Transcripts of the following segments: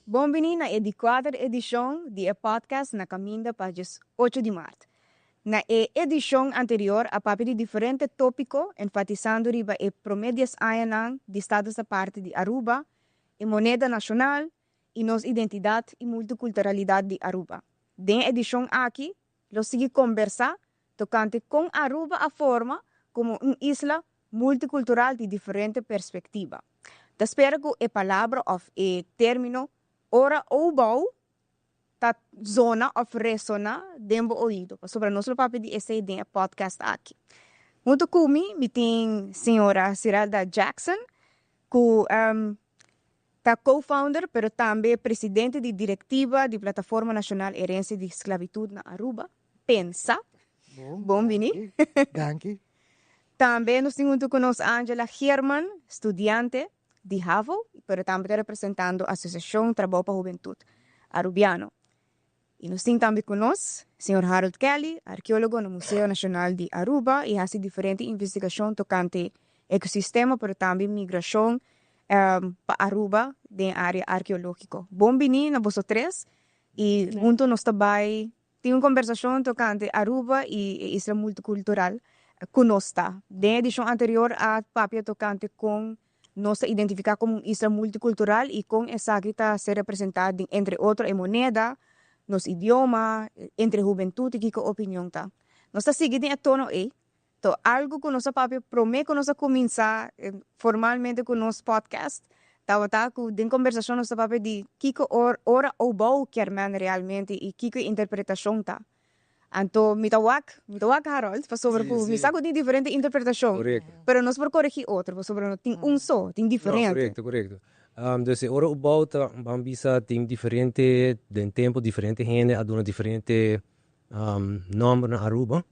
Bon bini na e di kuater edishon di e podcast Na Kaminda pa 18 di mart. Na e edishon anterior a papia di diferente tópiko, enfatisando riba e promé 10 añanan di Status Aparte di Aruba, e moneda nashonal i nos identidat i multikulturalidat di Aruba. Den e edishon aki, lo sigui kombersá tokante kon Aruba a forma komo un isla multikultural di diferente perspektiva. Ta spera ku e palabra òf e término ora opbouw ta zona òf resoná den bo oido. Pasobra nos lo papia di esei den e podcast aki. Huntu ku mi, mi tin señora Sirelda Jackson, ku ta co-founder, pero tambe presidente di direktiva di Plataforma Nashonal Herensia di Sklabitut na Aruba, PENSA. Bon bini. Danki. Tambe nos tin huntu ku nos Angela Geerman, studiante di HAVO, pero tambe ta representando Asosiashon Trabou pa Hubentut Arubiano. I nos tin tambe ku nos señor Harold Kelly, arkeólogo na Museo Nashonal di Aruba i hasi diferente investigashon tokante ekosistema, pero tambe migrashon pa Aruba den área arkeológiko. Bon bini na boso tres i huntu nos ta bai tin un kombersashon tokante Aruba i e isla multikultural ku nos ta. Den edishon anterior a papia tokante kon nos ta identifiká komo un isla multikultural i kon esaki ta ser representá den entre otro e moneda, nos idioma, entre hubentut i kiko opinion ta. Nos ta sigui den e tono ei. To algu ku nos a papia promé ku nos a kuminsá formalmente ku nos podcast tabata ku den kombersashon nos ta papia di kiko ora opbouw kier men realmente i kiko e interpretashon ta. Anto mi ta wak, mi ta wak Harold, pasobra ku mi sa ku tin diferente interpretashon, pero nos por koregí otro, pasobra no tin un so, tin diferente. No, korekto, korekto. Dus e ora opbouw ta, ban bisa, tin diferente, den tempu diferente hende a duna diferente nòmber na Aruba,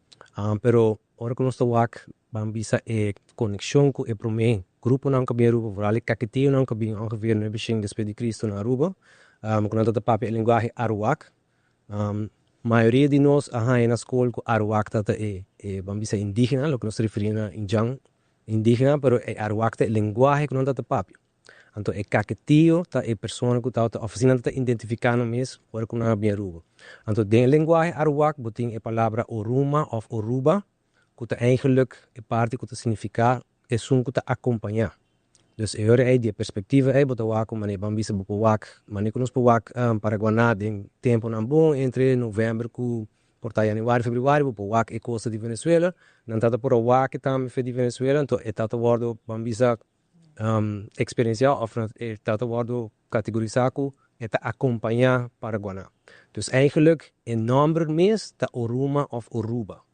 pero ora ku nos ta wak, ban bisa e konekshon ku e promé gruponan ku a bin Aruba, vooral e kaketeonan ku a bin ongeveer 900 despues di Kristu na Aruba, ku nan ta papia e lenguahe Aruak. Mayoria di nos a haña na skol ku Aruak ta ta e ban bisa indígena, loke nos ta referí na indjan indígena, pero e Aruak ta e lenguahe ku nan ta ta papia. Anto e kaketio ta e persona ku tabata òf asina nan ta identifiká nan mes ora ku nan a bin Aruba. Anto den e lenguahe Aruak bo tin e palabra Oruma òf Oruba ku ta eigenlik e parti ku ta signifiká esun ku ta akompañá. Dus e ora ei di e perspektiva ei bo ta wak ku manera ban bisa bo por wak manera ku nos por wak Paraguaná den tempunan bon entre novèmber ku por ta yanüari febrüari bo por wak e kosta di Venezuela nan ta ta por a wak tambe fe di Venezuela anto e ta ta wòrdu ban bisa eksperensiá òf e ta ta wòrdu kategorisá ku e ta akompañá Paraguaná. Dus eigenlik e nòmber mes ta Oruma òf Oruba.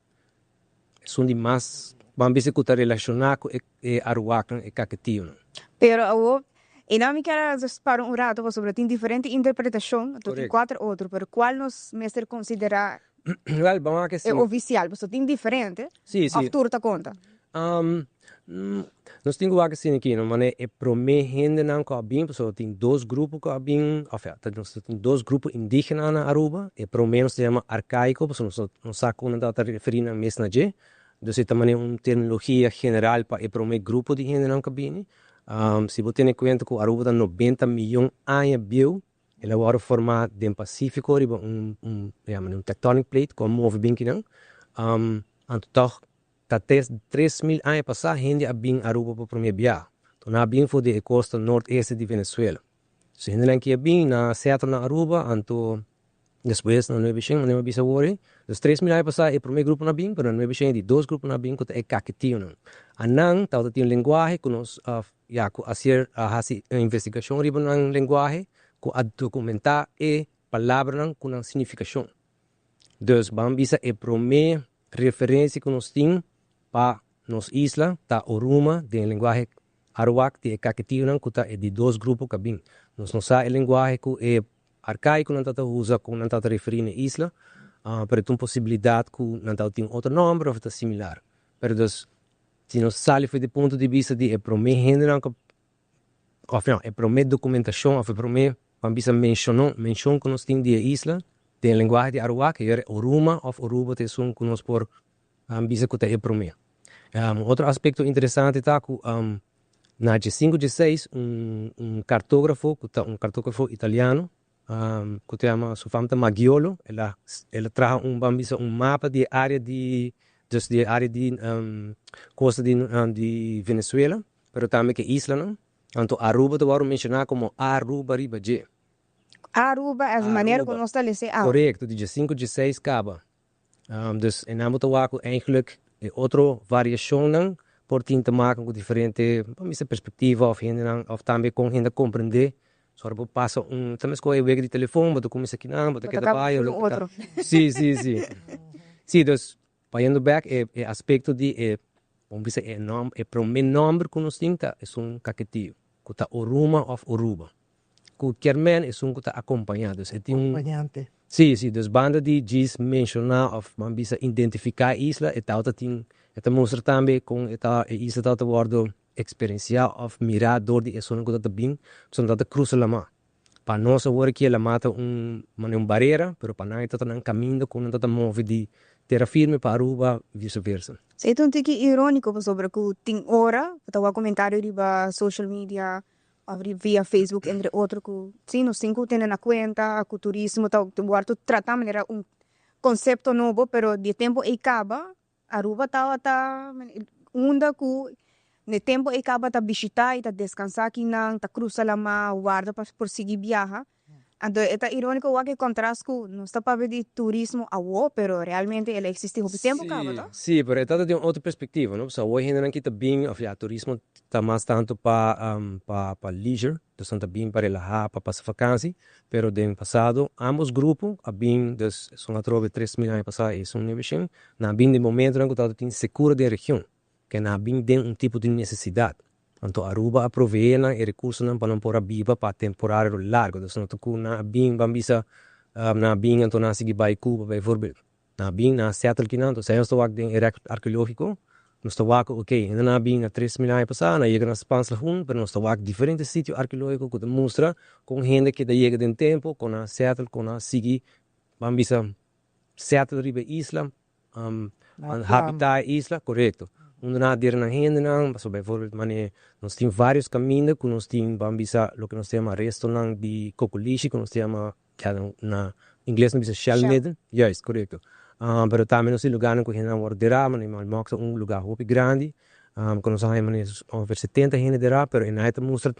Esun di mas ban bisa ku ta relashoná ku e aruaknan, e kaketionan. Pero awor, i nan mi kier a para un rato pasobra tin diferente interpretashon, anto tin kuater otro, pero kual nos mester konsiderá Wèl, ban wak e ofisial? Pasobra tin diferente, òf tur ta konta? Nos tin ku wak asina aki, no manera e promé hendenan ku a bin, pasobra tin dos grupo ku a bin, òf ya, nos ta tin dos grupo indígena na Aruba, e promé nos ta yama arkaiko, pasobra nos no sa kon nan tabata referí nan mes na dje, dus e ta manera un terminologia general pa e promé grupo di hendenan ku a bini. Si bo tene kuenta ku Aruba ta 90 miyon aña bieu, el a wòrdu formá den Pasífiko riba un un yama un tectonic plate ku a move bin kinan, anto tòg Ta 3000 aña pasá hende a bin Aruba pa promé bia. To nan a bin for di e kosta nort-este di Venezuela. So hendenan ki a bin, nan a settle na Aruba, anto despues na 900, manera mi a bisa awor ei, dus 3000 aña pasá e promé gruponan a bin, pero na 900 e di dos gruponan a bin ku ta e Caquetionan. Anan tabata tin un lenguahe ku nos a, ya, ku a ser a hasi un investigashon riba nan lenguahe ku a dokumentá e palabranan ku nan signifikashon. Dus ban bisa e promé referensia ku nos tin pa nos isla ta Oruma den e lenguahe Aruak di e Kaketionan ku ta e di dos grupo ku a bin. Nos no sa e lenguahe ku e arkaikonan tabata usa kon nan tabata referí na e isla, pero ta un posibilidat ku nan tabata tin otro nòmber òf ta similar. Pero dus si nos sali for di punto di bista di e promé hendenan ku òf no, e promé dokumentashon òf e promé ban bisa menshonon menshon ku nos tin di e isla den e lenguahe di Aruak, e Oruma òf Oruba ta esun ku nos por bisa ku ta e promé. Un otro aspekto interesante ta ku Na 1516, un kartógrafo, ku ta un kartógrafo italiano, ku ta yama, su fam ta Maggiolo, el a traha un, ban bisa, un mapa di e área di, dus di e área di kosta di Venezuela, pero tambe ku e islanan. Anto Aruba ta wòrdu menshoná komo Aruba riba dje. Aruba es manera ku nos ta lesa e awa. Korekto, di 15, 16 kaba. Dus e nan bo ta wak ku eigenlijk e otro variashonnan por tin te maken ku diferente, ban bisa, perspektiva òf hendenan òf tambe kon hende a komprendé. So ora bo pasa un, ta meskos e wega di telefon, bo ta kuminsá kinan, bo ta keda bai, Bo ta kaba otro. Sí, sí, sí. Sí, dus bayendo bek e aspekto di e, ban bisa, e nòmber, e promé nòmber ku nos tin ta esun Kaketio, ku ta Oruma òf Oruba. Ku kier men esun ku ta akompañá. Dus e tin un. Akompañante. Sí, sí, dus banda di djis menshoná òf ban bisa identifiká e isla, e tabata tin, e ta mustra tambe kon e ta, e isla tabata wòrdu eksperensiá òf mirá dor di esunnan ku tabata bin, pasobra nan tabata krusa lamá. Pa nos awor aki e lamá ta un manera un barera, pero pa nan e tabata nan kaminda ku nan tabata move di tera firme pa Aruba, vice versa. Sí, e ta un tiki iróniko pasobra ku tin ora bo ta wak komentario riba social media Of via Facebook entre otro ku si nos tin ku tene na kuenta ku turismo ta wòrdu tratá manera un konsepto nobo pero di e tempu ei kaba Aruba tabata unda ku na e tempu ei kaba ta bishitá i ta deskansá kinan ta krusa lamá warda pa por sigui biaha. Anto e ta iróniko wak e kontrast ku nos ta papia di turismo awo pero realmente el a eksistí hopi tempu kaba to. Sí, pero e ta di un otro perspektiva, no? Pasobra awo e hendenan ki ta bin, òf ya, turismo ta mas tantu pa pa leisure, dus nan ta bin pa relahá, pa pasa fakansi, pero den pasado ambos grupo a bin, dus esun atrobe 3000 aña pasá i esun 900, nan a bin den momentonan ku tabata tin sekura den region. Ke nan a bin den un tipo di nesesidat. Anto Aruba a proveé nan e rekursonan pa nan por a biba pa temporada largu. Dus no ta ku nan a bin, ban bisa, nan a bin anto nan a sigui bai Cuba bijvoorbeeld. Nan a bin, nan a settle kinan, anto esei nos ta wak den e rèkord arkeológiko, nos ta wak ku okey, hende nan a bin na 3000 aña pasá, nan a yega na Spaans Lagoen, pero nos ta wak diferente sitio arkeológiko ku ta mustra kon hende keda yega den tempu, kon nan a settle, kon nan a sigui, ban bisa, settle riba e isla. Habitá e isla, korekto. Unda nan a dera nan hendenan, pasobra bijvoorbeeld manera nos tin varios kaminda ku nos tin ban bisa loke nos ta yama restonan di kokolishi ku nos ta yama ya na ingles nos bisa shell midden, juist korekto. Pero tambe nos tin lugarnan ku hendenan wòrdu derá, manera Malmok ta un lugar hopi grandi ku nos a haña manera ongeveer 70 hende derá, pero e nan ta mustra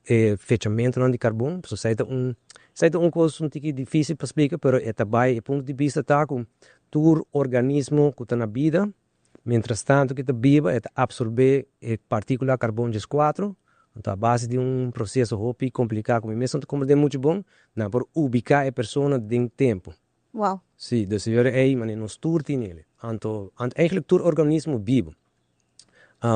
e fechamentonan di karbon, pasobra esei ta un, esei ta un kos un tiki difisil pa splika, pero e ta bai, e punto di bista ta ku tur organismo ku ta na bida, mientras tanto ku e ta biba e ta apsorbé e partikula karbon 14, anto a base di un proseso hopi kompliká ku mi mes no ta komprendé muchu bon, nan por ubiká e persona den tempu. Wow. Sí, dus e ora ei manera nos tur tin el. Anto, anto eigenlijk tur organismo bibu.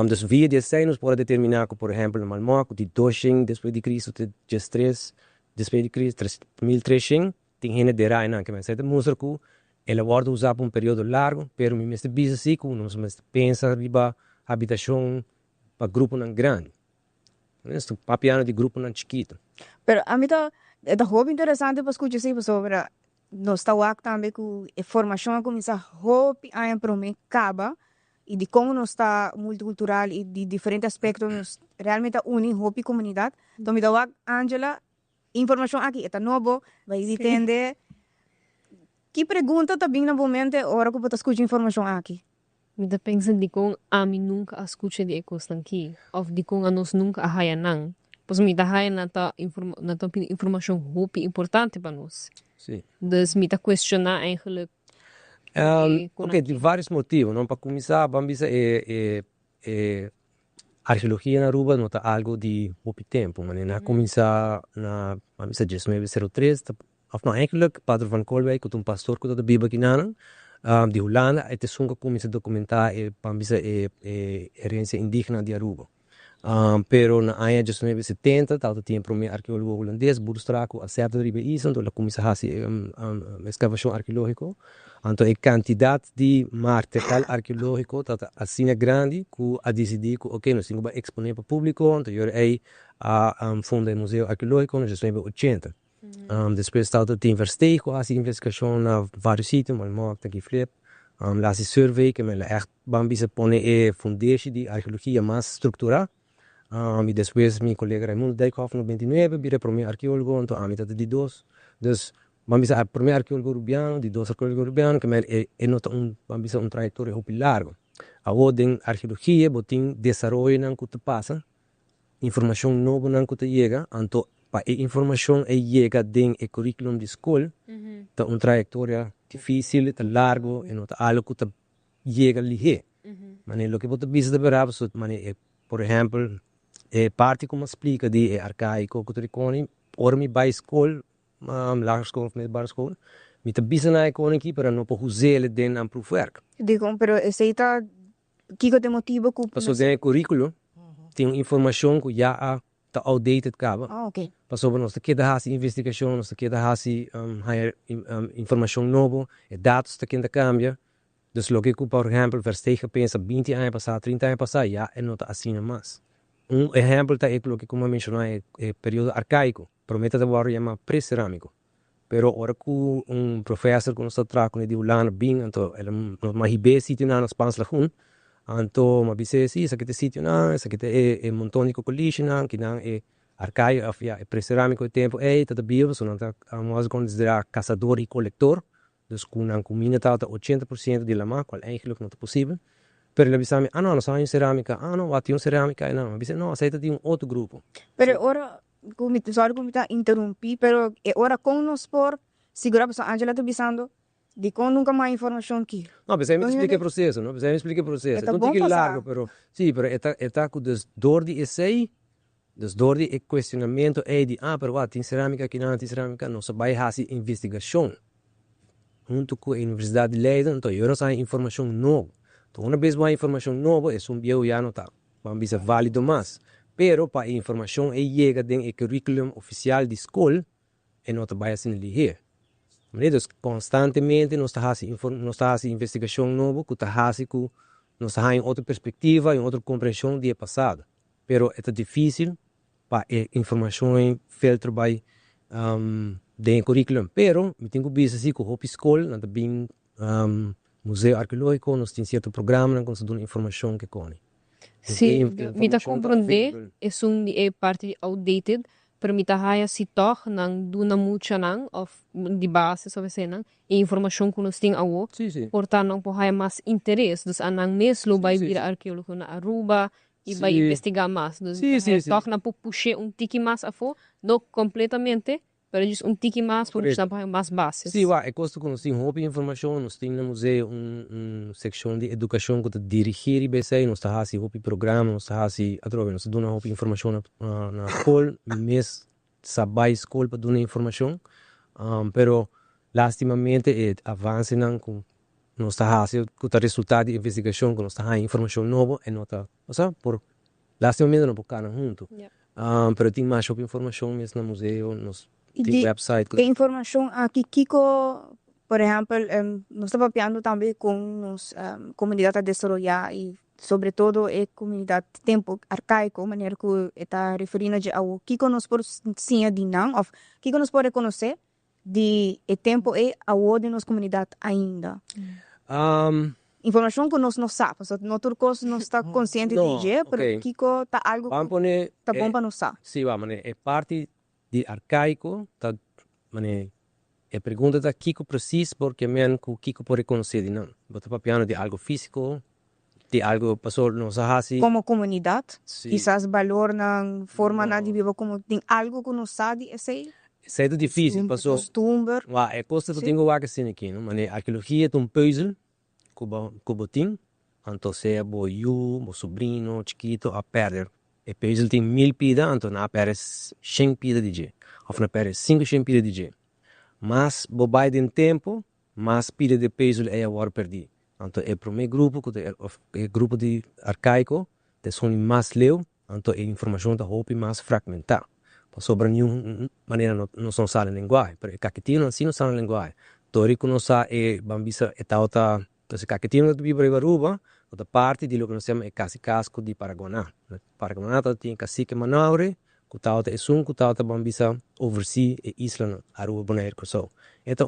Dus via di esei nos por a determiná ku por ehèmpel na Malmok ku di 200 despues di Kristu te 13 despues di Kristu, 3300, tin hende derá einan. Ke men esei ta mustra ku el a wòrdu usá pa un periodo largu, pero mi mester bisa si ku nos mester pensa riba habitashon pa gruponan grandi. Nos ta papiando di gruponan chikitu. Pero ami ta, e ta hopi interesante pa skucha esei pasobra nos ta wak tambe ku e formashon a kuminsá hopi aña promé kaba i di kon nos ta multikultural i di diferente aspekto nos realmente a uni hopi komunidat. Enton mi ta wak Angela, informashon aki e ta nobo, bai di tende. Ki pregunta ta bin na bo mente ora ku bo ta skucha informashon aki? Mi ta pensa dikon ami nunka a skucha di e kosnan ki òf dikon anos nunka a haya nan. Pasobra mi ta haya nan ta nan ta pidi informashon hopi importante pa nos. Sí. Dus mi ta kuestioná eigenlijk e Ok, tin vários motibu, no? Pa kuminsá ban bisa e e arkeologia na Aruba no ta algu di hopi tempu. Manera nan a kuminsá na ban bisa 1903 ta Of no, eigenlijk Pater van Koolwijk, ku ta un pastor ku ta biba kinanan, di Hulanda, e ta esun ku a kuminsá dokumentá e, ban bisa, e e herensia indigena di Aruba. Pero na aña 1970 tabata tin e promé arkeólogo hulandes, Boerstra, ku a sèta riba e isla, anto el a kuminsá hasi e eskavashon arkeológiko. Anto e kantidat di material arkeológiko tabata asina grandi ku a disidí ku oke, nos tin ku bai eksponé pa públiko, anto yora ei a funda e Museo Arkeológiko na 1980. Despues tabata tin Versteeg ku a hasi investigashon na varios sitio, Malmok, Tanki Flip. El a hasi survey ke men el a ègt ban bisa pone e fundeshi di arkeologia mas strukturá. I despues mi kolega Raimundo Dijkhoff 99 bira e promé arkeólogo, anto ami ta di dos. Dus ban bisa e promé arkeólogo rubiano, di dos arkeólogo rubiano, ke men e no ta un, ban bisa, un trayektoria hopi largu. Awor den arkeologia bo tin desaroyonan ku ta pasa, informashon nobonan ku ta yega, anto pa e informashon ei yega den e kurikulum di skol ta un trayektoria difísil, ta largu, e no ta algu ku ta yega lihé. Manera loke bo ta bisa ta berdad pasobra manera e por ehèmpel e parti ku mi a splika di e arkaiko ku ta rikoni ora mi bai skol, lagere school of middelbare school, mi ta bisa nan e kos aki pero no por us'el den nan proefwerk. Dikon? Pero esei ta kiko ta e motibu ku. Pasobra den e curriculum tin un informashon ku ya a ta outdated kaba. Ah, ok. Pasobra nos ta keda hasi investigashon, nos ta keda hasi haña informashon nobo, e datos ta keda kambia. Dus loke ku por ehèmpel Versteeg a pensa 20 aña pasá, 30 aña pasá, ya e no ta asina mas. Un ehèmpel ta e loke ku mi a menshoná e periodo arkaiko, promé ta wòrdu yamá pre-serámiko. Pero ora ku un profèser ku nos ta traha kuné di Hulanda bin, anto el a nos a hib'é e sitionan na Spaans Lagoen, anto mi a bis'é, si esaki ta e sitionan, esaki ta e monton di kokolishinan, kinan e arkaiko òf ya e pre-serámiko e tempu ei ta ta biba, pasobra nan ta wòrdu konsiderá kasador i kolektor. Dus ku nan kuminda tabata 80% di lamá, kual eigenlik no ta posibel. Pero el a bisa mi, ah no, nos a haña un serámika, ah no, wak tin un serámika einan. Mi a bisa, no, esei ta di un otro grupo. Pero e ora ku mi, sorry ku mi ta interumpí, pero e ora kon nos por sigurá, pasobra Angela ta bisando dikon nunka mas informashon ki. No, p'esei mi ta splika e proseso, no, p'esei mi splika e proseso. E ta un bon tiki pa sa. Largu, pero si, pero e ta, e ta ku dus dor di esei, dus dor di e kuestionamentu ei di, ah, pero wak, tin serámika akinan, tin serámika, nos a bai hasi investigashon huntu ku e Universidat di Leiden, anto yo nos a haña informashon nobo. Anto una bes bo haña informashon nobo, esun bieu ya no ta, ban bisa, válido mas. Pero pa e informashon ei yega den e curriculum ofisial di skol, e no ta bai asina lihé. Manera dus konstantemente nos ta hasi nos ta hasi investigashon nobo ku ta hasi ku nos ta haña un otro perspektiva i un otro komprenshon di e pasado. Pero e ta difísil pa e informashon ei filter bai den e curriculum. Pero mi tin ku bisa si ku hopi skol nan ta bin museo arkeológiko, nos tin sierto programanan ku nos ta duna informashon ke koni. Sí, mi ta komprondé esun di e parti di outdated, pero mi ta haya si tòg nan duna muchanan òf di basis òf esenan e informashon ku nos tin awo, por ta nan por haya mas interes. Dus a nan mes lo bai bira arkeólogo na Aruba i bai investigá mas. Dus mi ta haya tòg nan por push'é un tiki mas afó, no kompletamente, pero djis un tiki mas por nos por haya mas bases. Sí, wak, e kos ta ku nos tin hopi informashon, nos tin na museo un un sekshon di edukashon ku ta dirigí riba esei, nos ta hasi hopi programa, nos ta hasi atrobe, nos ta duna hopi informashon na na skol, mi mes sa bai skol pa duna informashon, pero lastimamente e avansenan ku nos ta hasi ku ta resultá di investigashon ku nos ta haña informashon nobo e no ta, osea por Lastimamente no por cana hunto. Pero tin masha hopi informacion mes na museo, nos tin website. E informacion aki kico, por ehempel, nos ta papiando tambe con nos comunidad ta desaroya y sobre todo e comunidad tempo arcaico, manera cu e ta referi na dje awo, kico nos por siña di nan of kico nos por reconoce di e tempo ei awo den nos comunidad ainda? Informacion cu nos no sa, pasobra no tur cos nos ta consciente di dje, pero kico ta algo cu ta bon pa nos sa? Si, wak, manera e parti di arcaico ta, manera e pregunta ta kico precies por ke men cu kico por reconoce di nan? Bo ta papiando di algo fisico, di algo pasobra nos a haci. Como comunidad, kisas balornan, formanan di biba como tin algo cu nos sa di esey? Esey ta dificil pasobra. Costumber. Wak, e cos ta tin cu wak asina aki, no? Manera arkeologia ta un puzzel ku bo ku bo tin, anto sea bo yu, bo sobrino chikito a pèrdè e puzzel tin 1000 pida, anto nan a pèrdè 100 pida di dje òf nan a pèrdè 500 pida di dje. Mas bo bai den tempu, mas pida di e puzzel ei a wòrdu pèrdí. Anto e promé grupo ku ta òf e grupo di arkaiko ta esun di mas leu, anto e informashon ta hopi mas fragmentá pasobra niun manera nos no sa e lenguahe, pero e kaketinonan si no sa e lenguahe. Tori ku nos sa e ban bisa e tabata, entonces e kaketinonan ku ta biba riba Aruba ku ta parti di loke nos ta yama e kasikasko di Paraguaná. Paraguaná tabatin e kasike Manaure ku tabata esun ku tabata ban bisa oversee e islanan Aruba, Bonaire, Kòrsou. E ta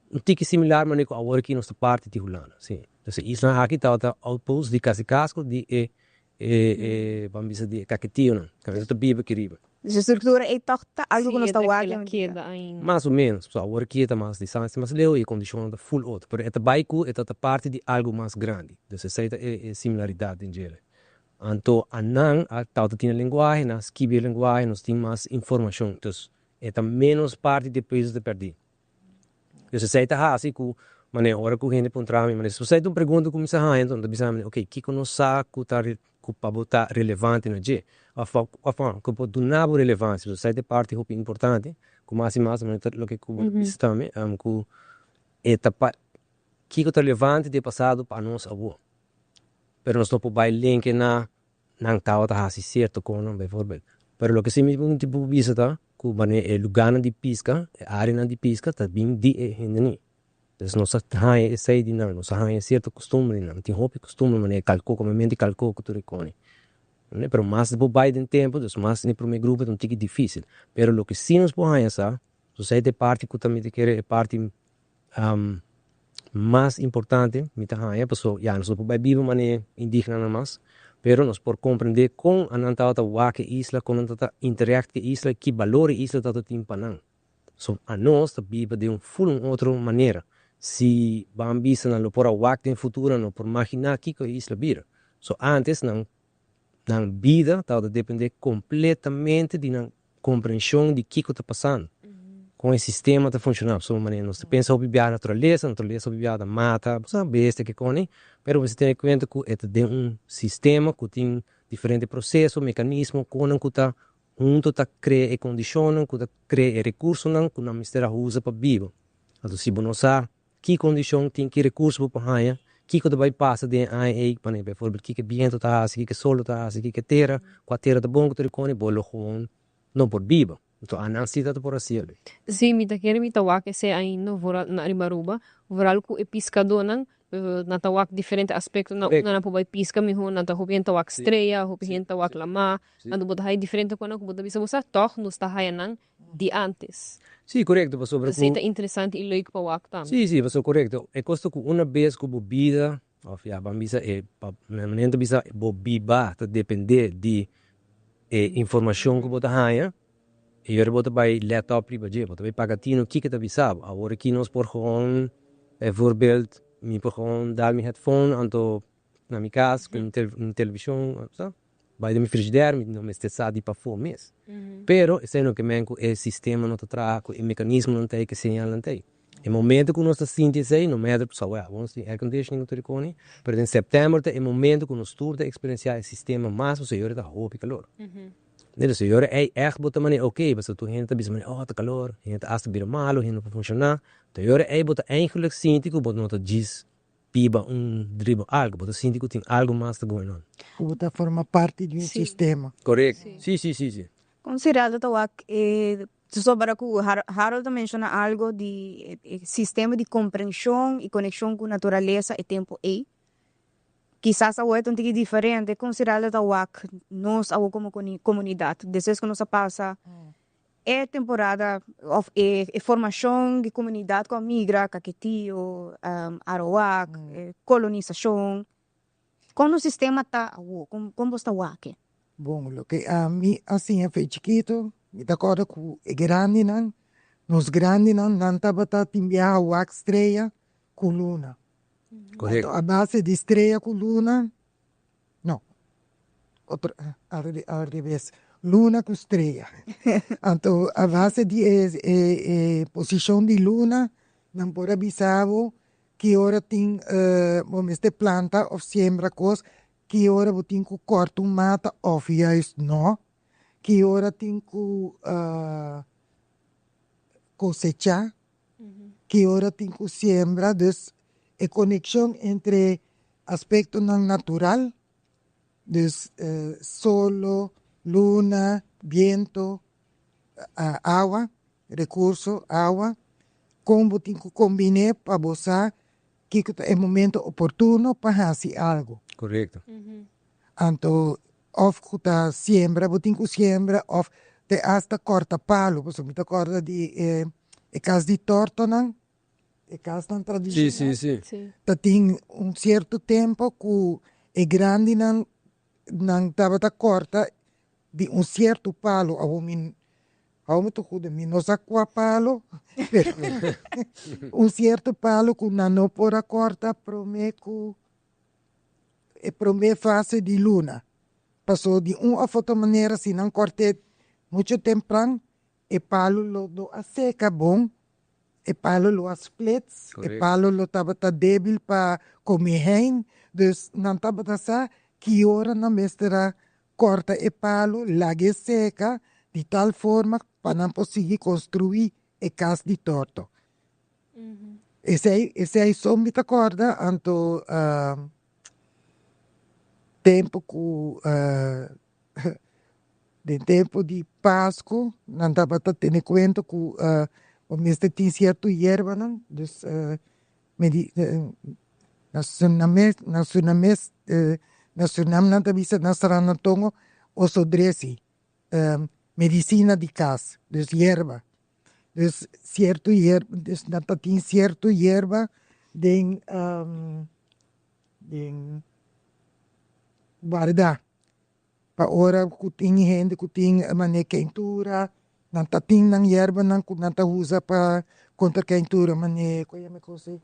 un tiki similar manera ku awor aki nos ta parti di Hulanda, si. Entonces e islanan aki tabata outpost di kasikasko di e. E ban bisa di e Caquetionan, kaminda ta biba aki riba. Dus e struktura ei tòg ta algu ku nos ta wak el a keda ainda. Mas o ménos, pasobra awor aki e ta mas distansia mas leu i e kondishonnan ta ful otro, pero e ta bai ku e ta ta parti di algu mas grandi. Dus esei ta e similaridat den djele. Anto anan a tabata tin e lenguahe, nan a skibi e lenguahe, nos tin mas informashon. Dus e ta ménos parti di e peso ta pèrdí. Dus esei ta hasi ku manera ora ku hende puntra mi, manera si ta un pregunta ku mi sa haña enton ta bisa mi ok kiko nos sa ku ta ku pa bo ta relevante na dje òf òf ku por duna bo relevansia. Dus esei ta e parti hopi importante ku mas i mas manera ta loke ku bo ta bisa tambe ku e ta pa kiko ta relevante di e pasado pa nos awor pero nos no por bai lenke na nan tabata hasi sierto konan bijvoorbeeld. Pero loke si mi por bisa ta ku manera e lugarnan di piska, e areanan di piska ta bin di e hendenan. Entonces nos a haña esei di nan, nos a haña sierto kustumber di nan. Tin hopi kustumber manera kalko, komementu di kalko ku tur e koni. Pero mas bo bai den tempu, dus mas den e prome grupo ta un tiki difisil. Pero loke si nos por haña sa, esei ta e parti ku ta mi ta kere e parti Mas importante mi ta haña paso ya nos no por bai biba manera indígenanan mas, pero nos por comprende con anan tabata wak e isla, con nan tabata interact cu e isla y ki balor e isla tabata tin pa nan. So anos ta biba den un ful un otro manera. Si ban bisa nan lo por a wak den futuro nan no por magina kico e isla bira. So antes nan nan bida tabata depende completamente di nan comprension di kico ta pasando, con e sistema ta funciona. Pasobra manera nos ta pensa hopi biaha naturalesa, naturalesa hopi biaha ta mata, bo sa, bestia ke koni, pero bo mester tene cuenta cu e ta den un sistema cu tin diferente proceso, mecanismo, conan cu ta hunto ta crea e condicionnan, cu ta crea e recursonan cu nan mester a usa pa biba. Anto si bo no sa Ki kondishon tin, ki rekurso bo por haña, kiko ta bai pasa den e aña ei, manera beivoorbeeld kiko e biento ta hasi, kiko e solo ta hasi, kiko e tera, kua tera ta bon ku ta rikoni, bo lo gewoon no por biba. Enton anan si ta por hasi el. Sí, mi ta kere mi ta wak esei ainda vooral na riba Aruba, vooral ku e piskadónan, nan ta wak diferente aspektonan unda nan por bai piska mihó, nan ta hopi hende ta wak strea, hopi hende ta wak lamá, anto bo ta haya diferente konan ku bo ta bisa bo sa tòg nos ta haya nan di antes. Sí, korekto, pasobra ku. Esei ta interesante i leuk pa wak tambe. Sí, sí, pasobra korekto. E kos ta ku una bes ku bo bida, òf ya, ban bisa e, pa manera ta bisa bo biba ta dependé di e informashon ku bo ta haña, e yora bo ta bai lèt òp riba dje, bo ta bai paga tino kiko ta bisa bo. Awor aki nos por gewoon, bijvoorbeeld, mi por gewoon dal mi headphone anto na mi kas ku un televishon, sa. Bai den mi frigider mi no mester sa di pafó mes. Pero esei no ke men ku e sistema no ta traha, ku e mekanismonan ta ei, ku e señalnan ta ei. E momento ku nos ta sinti esei, no matter ku sa wea, awor nos tin air conditioning ku tur e koni, pero den sèptèmber ta e momento ku nos tur ta eksperensiá e sistema mas pasobra e ora ta hopi kalor. Entonces e ora ei ègt bo ta manera oke, pasobra tur hende ta bisa manera oh ta kalor, hende ta asta bira malu, hende no por funshoná. Ta e ora ei bo ta eigenlik sinti ku bo no ta djis biba un riba algo, bo ta sinti ku tin algo mas ta going on. Ku bo ta forma parti di un sistema. Korekto. Si, si, si, si. Kon Siraldo ta wak e sobra ku Harold ta menshona algo di e sistema di komprenshon i konekshon ku naturalesa e tempu ei. Kisas awor ta un tiki diferente. Kon Siraldo ta wak nos awor komo komunidat despues ku nos a pasa E temporada of e formacion di comunidad cu a migra, Caquetio, Arawak, e colonisacion. Con nos sistema ta awo? Con bos ta wak e? Bon, loke ami a siña fe chikito, mi ta corda cu e grandinan, nos grandinan, nan tabata tin biaha wak strea cu luna. Correcto. Anto a base di strea cu luna, No, otro al revés, luna ku strea. Anto a base di e e posishon di luna nan por a bisa bo ki ora tin bo mester planta òf siembra kos, ki ora bo tin ku kòrta un mata òf juist no, ki ora tin ku kosechá, ki ora tin ku siembra, dus e konekshon entre aspektonan natural, dus solo, luna, biento, awa, rekurso, awa, kon bo tin ku kombin'é pa bo sa kiko ta e momento oportuno pa hasi algu. Korekto. Anto òf ku ta siembra bo tin ku siembra òf te asta kòrta palu, pasobra mi ta kòrda di e kas di tòrtonan, E kasnan tradishonal Sí, sí, sí. ta tin un sierto tempo ku e grandinan nan tabata corta di un cierto palo, awor mi awor mi ta juda mi no sa cua palo, pero un cierto palo cu nan no por a corta prome cu e prome fase di luna, paso di un of otro manera si nan corte mucho tempran e palo lo no a seca bon, e palo lo a splits, e palo lo tabata debil pa come hein, dus nan tabata sa ki ora nan mester a corta e palo, laga e seca di tal forma pa nan por sigui construi e cas di torto. Esey esey so mi ta corda anto tempo cu Den tempo di Pascu nan tabata tene cuenta cu bo mester tin cierto yerbanan, dus na Suriname na Suriname na Surinam nan ta bisa na Sranantongo osodresi, medicina di cas, dus yerba. Dus cierto yerba, dus nan ta tin cierto yerba den den guarda. Pa ora ku tin hende ku tin manera keintura, nan ta tin nan yerbanan ku nan ta usa pa kontra keintura, manera ku yama e kos ei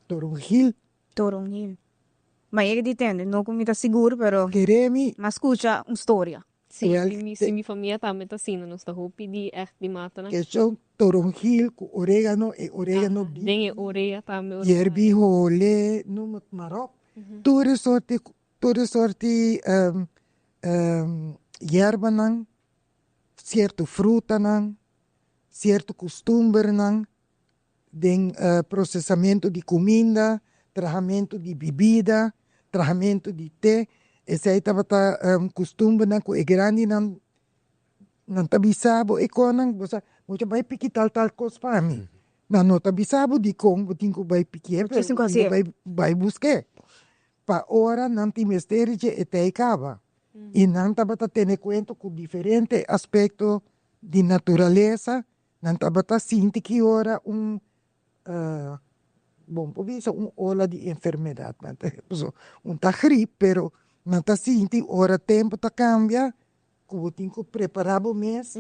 toronjil. Toronjil. Ma yega di tende, no ku mi ta sigur, pero Kere mi. M'a skucha un storia. Si, si mi famia tambe ta asina, nos ta hopi di ègt di matanan. Kesho toronjil ku oregano, e oregano bi. Den e orea tambe. Yerbi hole, noem het maar op. Tur e sorti Tur e sorti yerbanan, sierto frutanan, sierto kustumbernan den prosesamentu di kuminda, trahamentu di bibida, trahamentu di te, esei tabata kustumbernan ku e grandinan nan ta bisa bo e konan, bo sa bo ta bai piki tal tal kos pa mi. Nan no ta bisa bo dikon bo tin ku bai pikié, pero bo tin ku bai bai busk'é. Pa ora nan tin mester dje e tei kaba. I nan tabata tene kuenta ku diferente aspekto di naturalesa, nan tabata sinti ki ora un bon por bisa un ola di enfermedat, nan ta pasobra un ta grip pero nan ta sinti ora tempu ta kambia ku bo tin ku prepará bo mes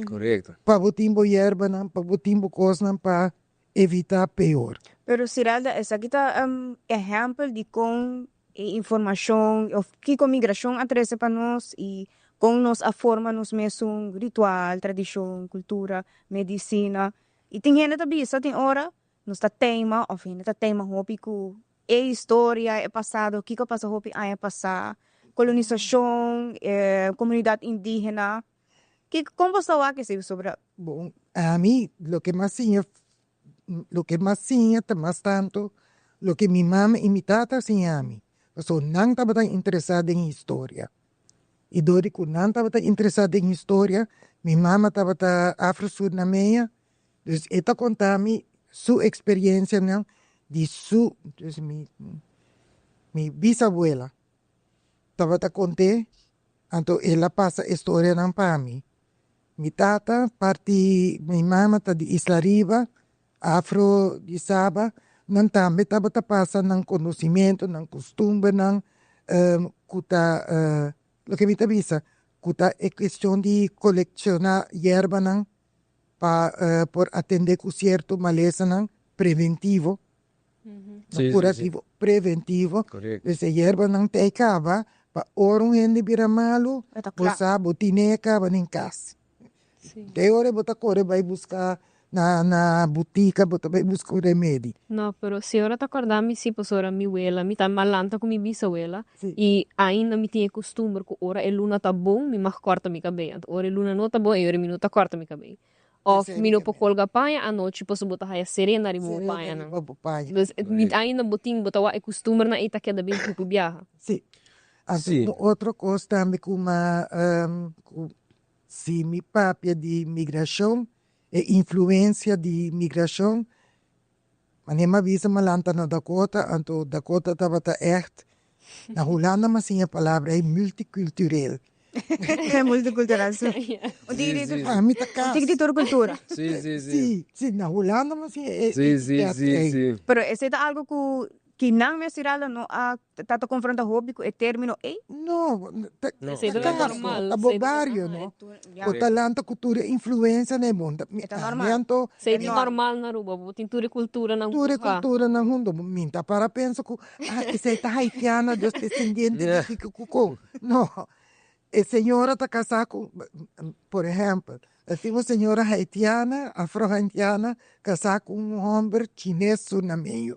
pa bo tin bo yerbanan, pa bo tin bo kosnan pa evitá peor. Pero Sirelda, esaki ta un ehèmpel di kon e informashon òf kiko migrashon a trese pa nos i kon nos a forma nos mesun ritual, tradishon, kultura, medisina. I tin hende ta bisa tin ora nos ta teima òf hende ta teima hopi ku e historia, e pasado, kiko a pasa hopi aña pasá, kolonisashon, e komunidat indígena. Kiko, kon bo sa wak esei pasobra? Bon, ami loke mas siña, loke mas siña ta mas tantu loke mi mama i mi tata a siña mi, pasobra nan tabata interesá den historia. I dor di ku nan tabata interesá den historia, mi mama tabata afro-surnameña, dus e ta konta mi su eksperiencianan di su, dus mi mi bisabuela tabata kont'é Anto el a pasa e storianan pa mi. Mi tata parti mi mama ta di Isla Riba, afro di Saba, nan tambe tabata pasa nan konosimento, nan kustumbernan ku ta loke mi ta bisa ku ta e kuestion di kolekshoná yerbanan pa por atendé ku sierto malesanan preventivo. No curativo, preventivo. Dus e yerbanan ta e caba pa ora un hende bira malu, bo sa bo tine e caba den cas. Te ora bo ta core bay busca na na botica, bo ta bay busca un remedi. No, pero si ora ta corda mi si pasobra mi wela, mi ta malanta cu mi bisawela y ainda mi tin e costumber cu ora e luna ta bon mi mag corta mi cabey, anto ora e luna no ta bon e ora mi no ta corta mi cabey. Of mi no por colga paña anochi pasobra bo ta haya serena riba bo pañanan. Dus mi ainda bo tin bo ta wak e costumbernan ei ta keda bin pupu biaha. Sí. Anto un otro cos tambe cu ma cu si mi papia di migracion e influencia di migracion manera mi a bisa mi a lanta na Dakota anto Dakota tabata echt Na Hulanda mi a siña e palabra ei multicultureel. Multicultural, si. Un tiki di tur, A mi ta kas. un tiki di tur cultura. Si, si, si. Si, si, na Hulanda mi a siña e Si, si, etiket si, ei. si. Pero esei ta algo ku. Ki nan mes Siralda no a ta ta konfronta hopi ku e término ei? No, ta No. Esei ta kaso, normal, ta bo esei ta bario, normal. no? Bo ta lanta ku tur e influensianan e bon ta E ta normal. ami anto Esei ta normal na Aruba, bo tin tur e kulturanan tur e ku ha. kulturanan huntu, mi ta para pensa ku ah esei ta haitiana, dus desendiente di kiko ku kon. No, e señora ta kasá ku, por ehèmpel, e tin un señora haitiana, afro-haitiana, kasá ku un hòmber chines surnameño.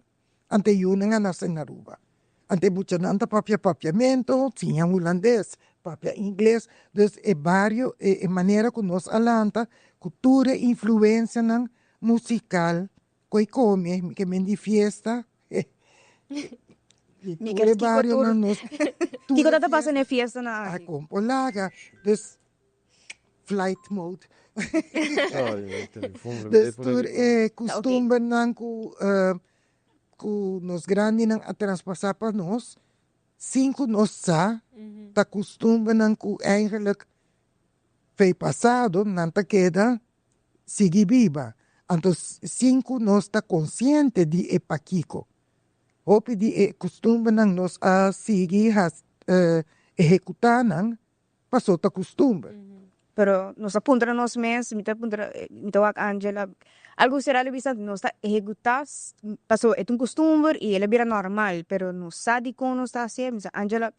Ante yunan a nase na Aruba. Ante muchanan ta papia papiamento, siña hulandes, papia ingles. Dus e bario, e manera ku nos a lanta, ku tur e influensianan musikal, ku e kome, mi ke men di fiesta, di Mi tur ke e kiko tur barionan nos, tur kiko e ta ta pasa fiesta na e fiestanan a aki? kompolaga. Dus flight mode. Dus tur e kustumbernan ku ku nos grandinan a traspasá pa nos, sin ku nos sa, ta kustumbernan ku eigenlijk fei pasado nan ta keda sigui biba. Anto sin ku nos ta konsiente di e pakiko. Hopi di e kustumbernan nos a sigui ehekutá nan Paso ta kustumber. Pero nos a puntra nos mes, mi ta puntra, mi ta wak Angela, algu sera lo bisa nos ta ehekutá paso e ta un kustumber i el a bira normal, pero no sa dikon nos ta hasié. Mi bisa, Angela,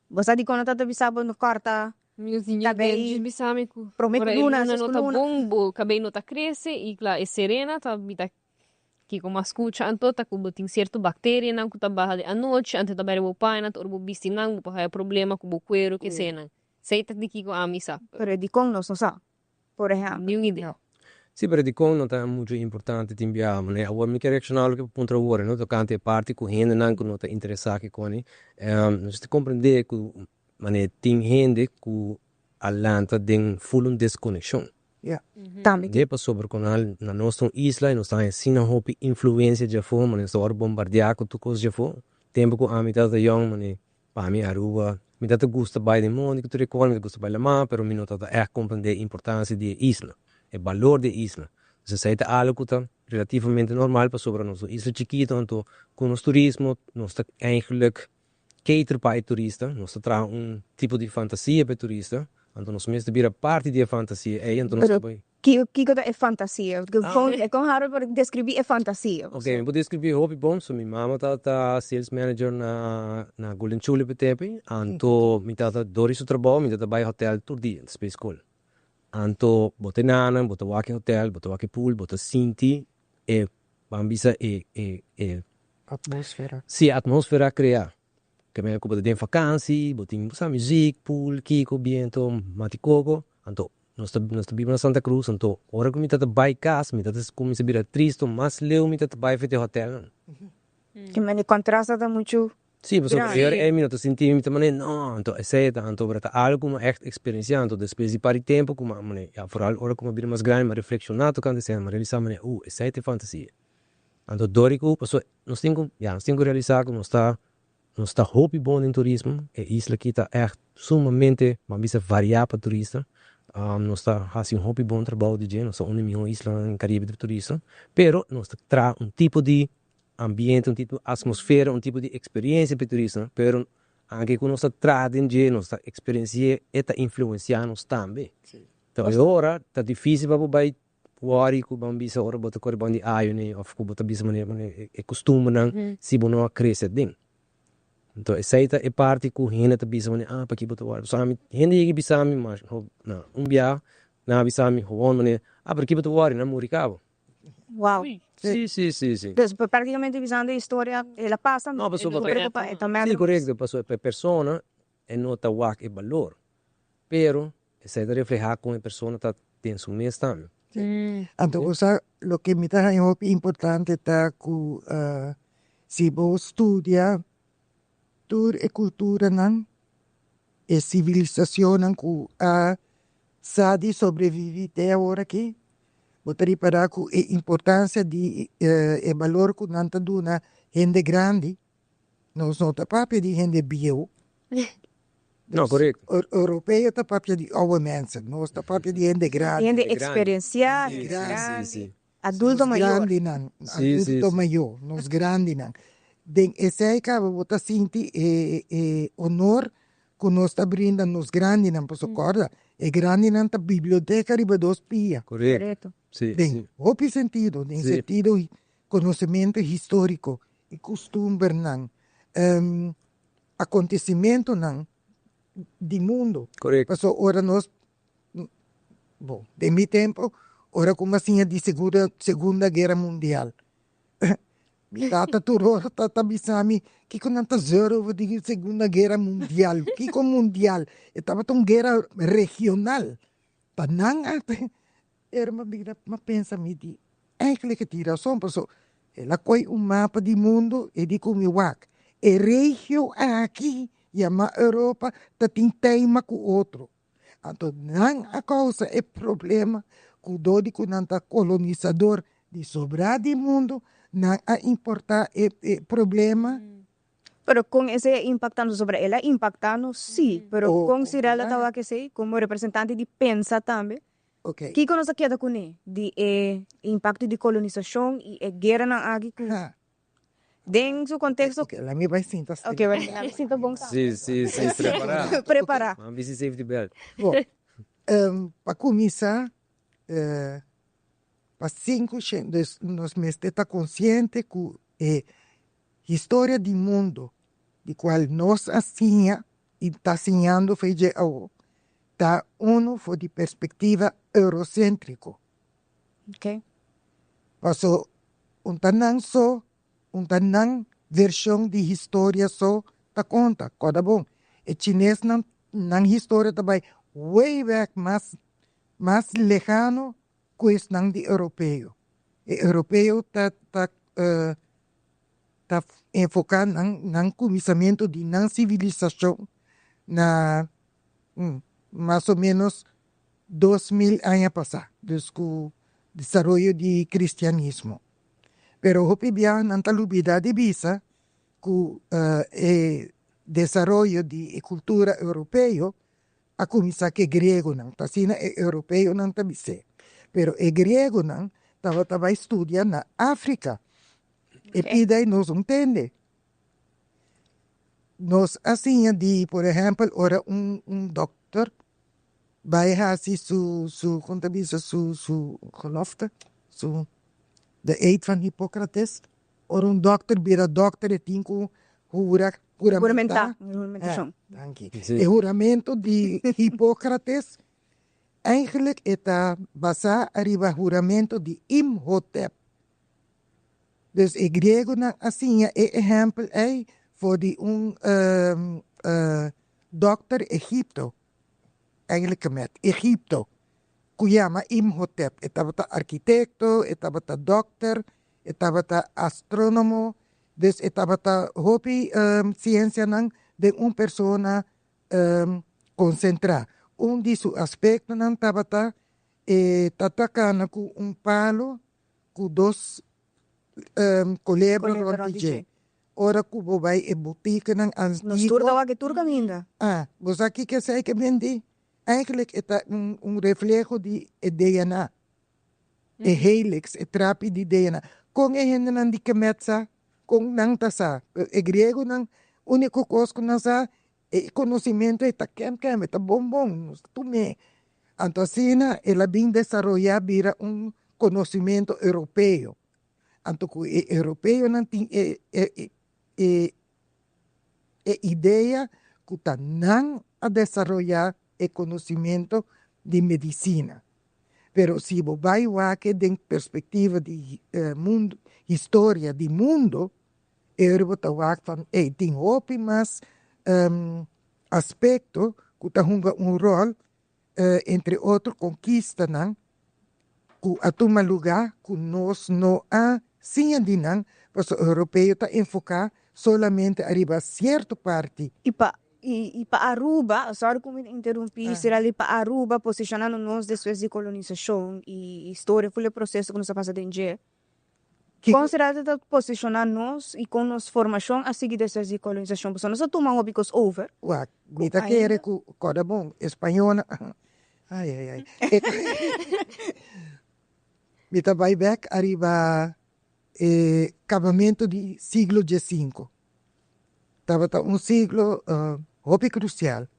bo sa dikon no ta ta bisa bo no kòrta Mi siñor kabei Benji bisa mi ku promé ku ora e luna, luna ses no ku ta luna. bon, bo kabei no ta krese i kla e serena ta mi ta Kiko mas skucha anto ta ku bo tin sierto bakterianan ku ta baha di anochi anto ta bai riba bo paña anto ora bo bisti nan bo por haya problema ku bo kuero kesenan. Esei ta di kiko ami sa. Pero e dikon nos no sa, por ehèmpel. Niun idea. Si, pero dikon no ta muchu importante tin biaha manera awor mi ke reakshoná loke bo puntra awor no tokante e parti ku hendenan ku no ta interesá kikoni. Nos ta komprendé ku manera tin hende ku a lanta den ful un deskonekshon. Ya. Tambe De pasobra ku nan na nos ta un isla i nos ta haña asina hopi influensia djafó, manera nos ta wòrdu bombardiá ku tur kos djafó. Tempu ku ami tabata yòn, manera pa mi Aruba, mi tabata gusta bai den mondi ku tur e kos, mi ta gusta bai lamá, pero mi no tabata ègt komprendé e importansia di e isla, e balor di e isla. Entonces esei ta algu ku ta relativamente normal pasobra nos ta un isla chikitu, anto ku nos turismo nos ta eigenlijk cater pa e turista, nos ta traha un tipo di fantasia pa e turista, anto nos mes ta bira parti di e fantasia ei, anto nos ta Pero bai. kiko kiko ta e fantasia? Kon kon Harold por describi e fantasia? Ok, mi por describi hopi bon, so mi mama tabata sales manager na na Golden Tulip e tempo ei, anto mi tabata dor di su trabou mi tabata bai hotel tur dia despues di skol, anto bo ta e nanan, bo ta wak e hotel, bo ta wak e pool, bo ta sinti e ban bisa e e e. Atmósfera. Sí, atmósfera kreá. Ke manera ku bo ta den fakansi, bo tin bo sa muzik, pool, kiko, biento, mati koko. Anto nos ta nos ta biba na Santa Cruz, anto ora ku mi ta ta bai kas mi ta ta kuminsá bira tristu, mas leu mi ta ta bai for di hotelnan. Ke manera e kontraste ta muchu Sí, pasobra grandi. e ora ei mi no ta sinti mi ta manera no, anto esei ta anto ta algu ku mi a ègt eksperensiá, anto despues di par di tempu ku mi a manera ya foral ora ku mi a bira mas grandi mi a reflekshoná tokante esei, mi a realisá manera uh esei ta e fantasia. Anto dor di ku pasobra nos tin ku ya nos tin ku realisá ku nos ta nos ta hopi bon den turismo, e isla aki ta ègt sumamente ban bisa variá pa turista, nos ta hasi un hopi bon trabou di dje, nos ta un di mihó islanan den Karibe di turista, pero nos ta traha un tipo di ambiente, un tipo di atmosfera, un tipo di eksperensia pa e turistanan, pero anke ku nos ta traha den dje, nos ta eksperensi'é, e ta influensiá nos tambe. Enton e ora ta difísil pa bo bai wòri ku bo bisa ora bo ta kore bon di ayuné òf ku bo ta bisa manera manera e kustumbernan si bo no a krese aden. Enton esei ta e parti ku hende ta bisa manera ah paki bo ta wòri. Pasobra ami hende yega bisa mi mas na un bia nan a bisa mi gewoon manera ah pero ki bo ta wòri nan muri kaba. Wow. Sí, sí, sí, sí. Dus prácticamente bisando e historia el a pasa, No, pasobra no preocupa, e ta mèt. Sí, korekto, pasobra pa e persona e no ta wak e balor, pero esei ta reflehá kon e persona ta den su mes tambe. Sí. Anto bo sa loke mi ta haña hopi importante ta ku si bo studia tur e kulturanan, e sivilisashonnan ku a sa di sobrevivi te awor aki, bo ta ripará ku e importansia di e balor ku nan ta duna hende grandi, nos no ta papia di hende bieu. No, korekto. Europeo ta papia di oude mensen, nos ta papia di hende grandi. Hende eksperensiá, hende grandi. Adulto Nos mayor. grandinan, adulto mayor, nos grandinan. Den esei kaba bo ta sinti e e honor ku nos ta brinda nos grandinan, pasobra kòrda e grandinan ta biblioteka riba dos pia. Korekto. Si, Den si. hopi sentido, den sentido konosementu históriko i kustumbernan, akontesimentunan di mundu. Pasobra ora nos, bon, den mi tempu, ora ku mi a siña di Segunda Guera Mundial, mi tata tur ora ta bisa mi, kiko nan ta zeur over di Segunda Guera Mundial? Kiko mundial? E tabata un guera regional. Pa nan a Pero mi a bira mi a pensa mi di eigenlijk e tin rason paso el a koy un mapa di mundo e di ku mi wak e regio aki yama Europa ta tin teima ku otro anto nan a kousa e problema ku dor di ku nan ta kolonisador di sobra di mundo nan a importa e problema. Pero kon esei a impacta nos? Pasobra el a impacta nos si, pero kon Cirella ta wak esei komo representante di pensa tambe? Kiko nos a keda kuné di e impacto di kolonisashon i e gueranan aki ku den su konteksto? Ok, laat mi bai sinta stil. Ok, laat mi sinta bon. Si, si, si, prepará. Prepará. M'a bisti safety belt. Bon, pa kuminsá pa sinku shen, dus nos mester ta konsiente ku e Historia di mundo di cual nos a siña y ta siñando fe dje awo ta uno for di perspectiva eurocentrico. Paso un ta nan so, un ta nan version di historia so ta conta. Corda bon, e chinesnan nan historia ta bay way back mas mas lejano cu esnan di europeo. E europeo ta ta ta enfoca nan nan cuminsamiento di nan civilisacion na mas o menos 2000 aña pasa, dus cu desaroyo di cristianismo. Pero hopi bia nan ta lubida di bisa cu e desaroyo di e cultura europeo a kuminsá ku e griegonan, ta asina e europeonan ta bis'é. Pero e griegonan tabata bai studia na Afrika. E pida ei nos no tende. Nos a siña di, por ehèmpel, ora un un dòkter bai hasi su su kon ta bisa su su gelofte, su de eed van Hippocrates, Ora un dokter bira dokter e tin ku hura, huramentá. Huramentashon. Danki. E huramento di Hipócrates eigenlijk e ta basá ariba huramento di Imhotep. Dus e griegonan a siña e ehèmpel ei for di un dokter Egipto, eigenlijk Kemet, Egipto, ku yama Imhotep. E tabata arkitekto, e tabata dokter, E tabata astrónomo, dus e tabata hopi siensianan den un persona konsentrá. Un di su aspektonan tabata e ta ta kana ku un palo ku dos kolebra rònt di dje. Ora ku bo bai e botikanan antiguo. Nos tur ta wak e tur kaminda. Ah, bo sa kiko esei ke bendí? Eigenlijk e ta un refleho di e DNA. E helix, e trapi di DNA. Kon e hendenan di Kemet sa? Kon nan ta sa? E griegonan, úniko kos ku nan sa, e konosimentu ei ta kèm kèm, e ta bon bon, nos ta tum'é. Anto asina el a bin desaroyá bira un konosimentu europeo. Anto ku e europeonan tin e e e e idea ku ta nan a desaroyá e konosimentu di medisina. Pero si bo bai wak den perspektiva di mundu, historia di mundu, e ora bo ta wak van ey tin hopi mas aspekto ku ta hunga un ròl, entre otro konkistanan ku a tuma lugá ku nos no a siña di nan, pasobra europeo ta enfoká solamente ariba sierto parti. I pa I pa Aruba, sorry ku mi ta interumpi, sera li pa Aruba posicionando nos despues di kolonisacion i historia ful e proceso ku nos a pasa den dje. Kon sera ta posiciona nos i kon nos formacion a sigui despues di kolonisacion? Pasobra nos a tuma hopi kos over. Wak, mi ta kere ku kòrda bon, e spañolnan, ai ai ai, mi ta bai bèk ariba. E kabamentu di siglo diesinku tabata un siglo hopi krusial.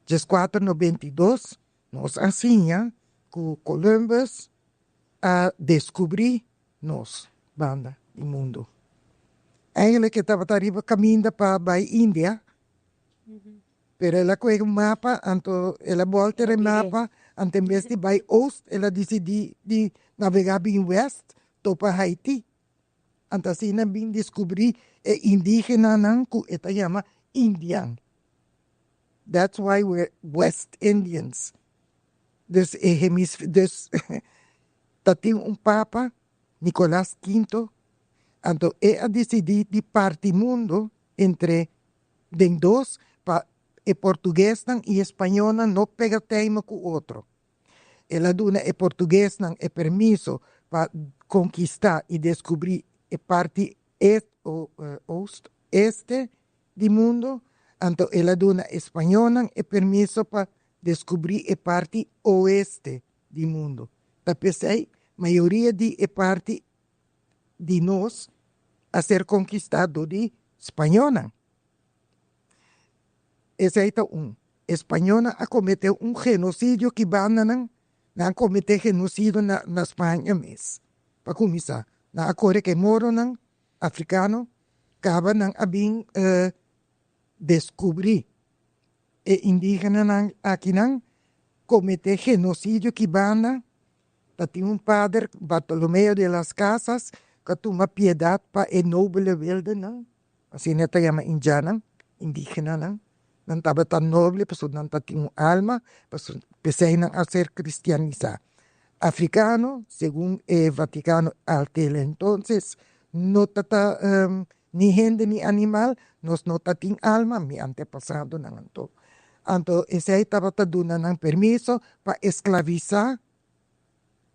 1492 nos a siña ku Columbus a deskubrí nos banda di mundu. Eigenlijk e tabata riba kaminda pa bai India, pero el a kohe un mapa, anto el a bòlter e mapa, anto en bes di bai oost, el a disidí di navegá bin west topa Haiti. Anto asina bin deskubrí e indígenanan ku e ta yama Indian. That's why we're West Indians. Dus e hemisfe dus ta tin un papa, Nicolas Quinto, anto e a disidí di parti mundu entre den dos pa e portuguesnan i e spañónan no pega teima ku otro. El a duna e portuguesnan e permiso pa konkistá i deskubrí e parti est o oost este di mundu, anto el a duna e spañónan e permiso pa deskubrí e parti oeste di mundu. Ta p'esei mayoria di e parti di nos a ser konkistá dor di spañónan. Esei ta un. E spañónan a kometé un genosidio ki bandanan nan a kometé genosidio na na Spaña mes. Pa kuminsá, nan a kore ku e moronan afrikano, kaba nan a bin deskubrí e indígenanan akinan kometé genosidio ki banda. Ta tin un pader, Bartolomeo de las Casas, ku a tuma piedat pa e nobele wildenan, asina e ta yama indjannan, indígenanan. Nan tabata noble pasobra nan ta tin un alma, pasobra p'esei nan a ser kristianisá. Afrikano, segun e Vatikano alkel entonces, no ta ta ni hende ni animal, nos no ta tin alma, mi antepasadonan anto. Anto esei tabata duna nan permiso pa esklavisá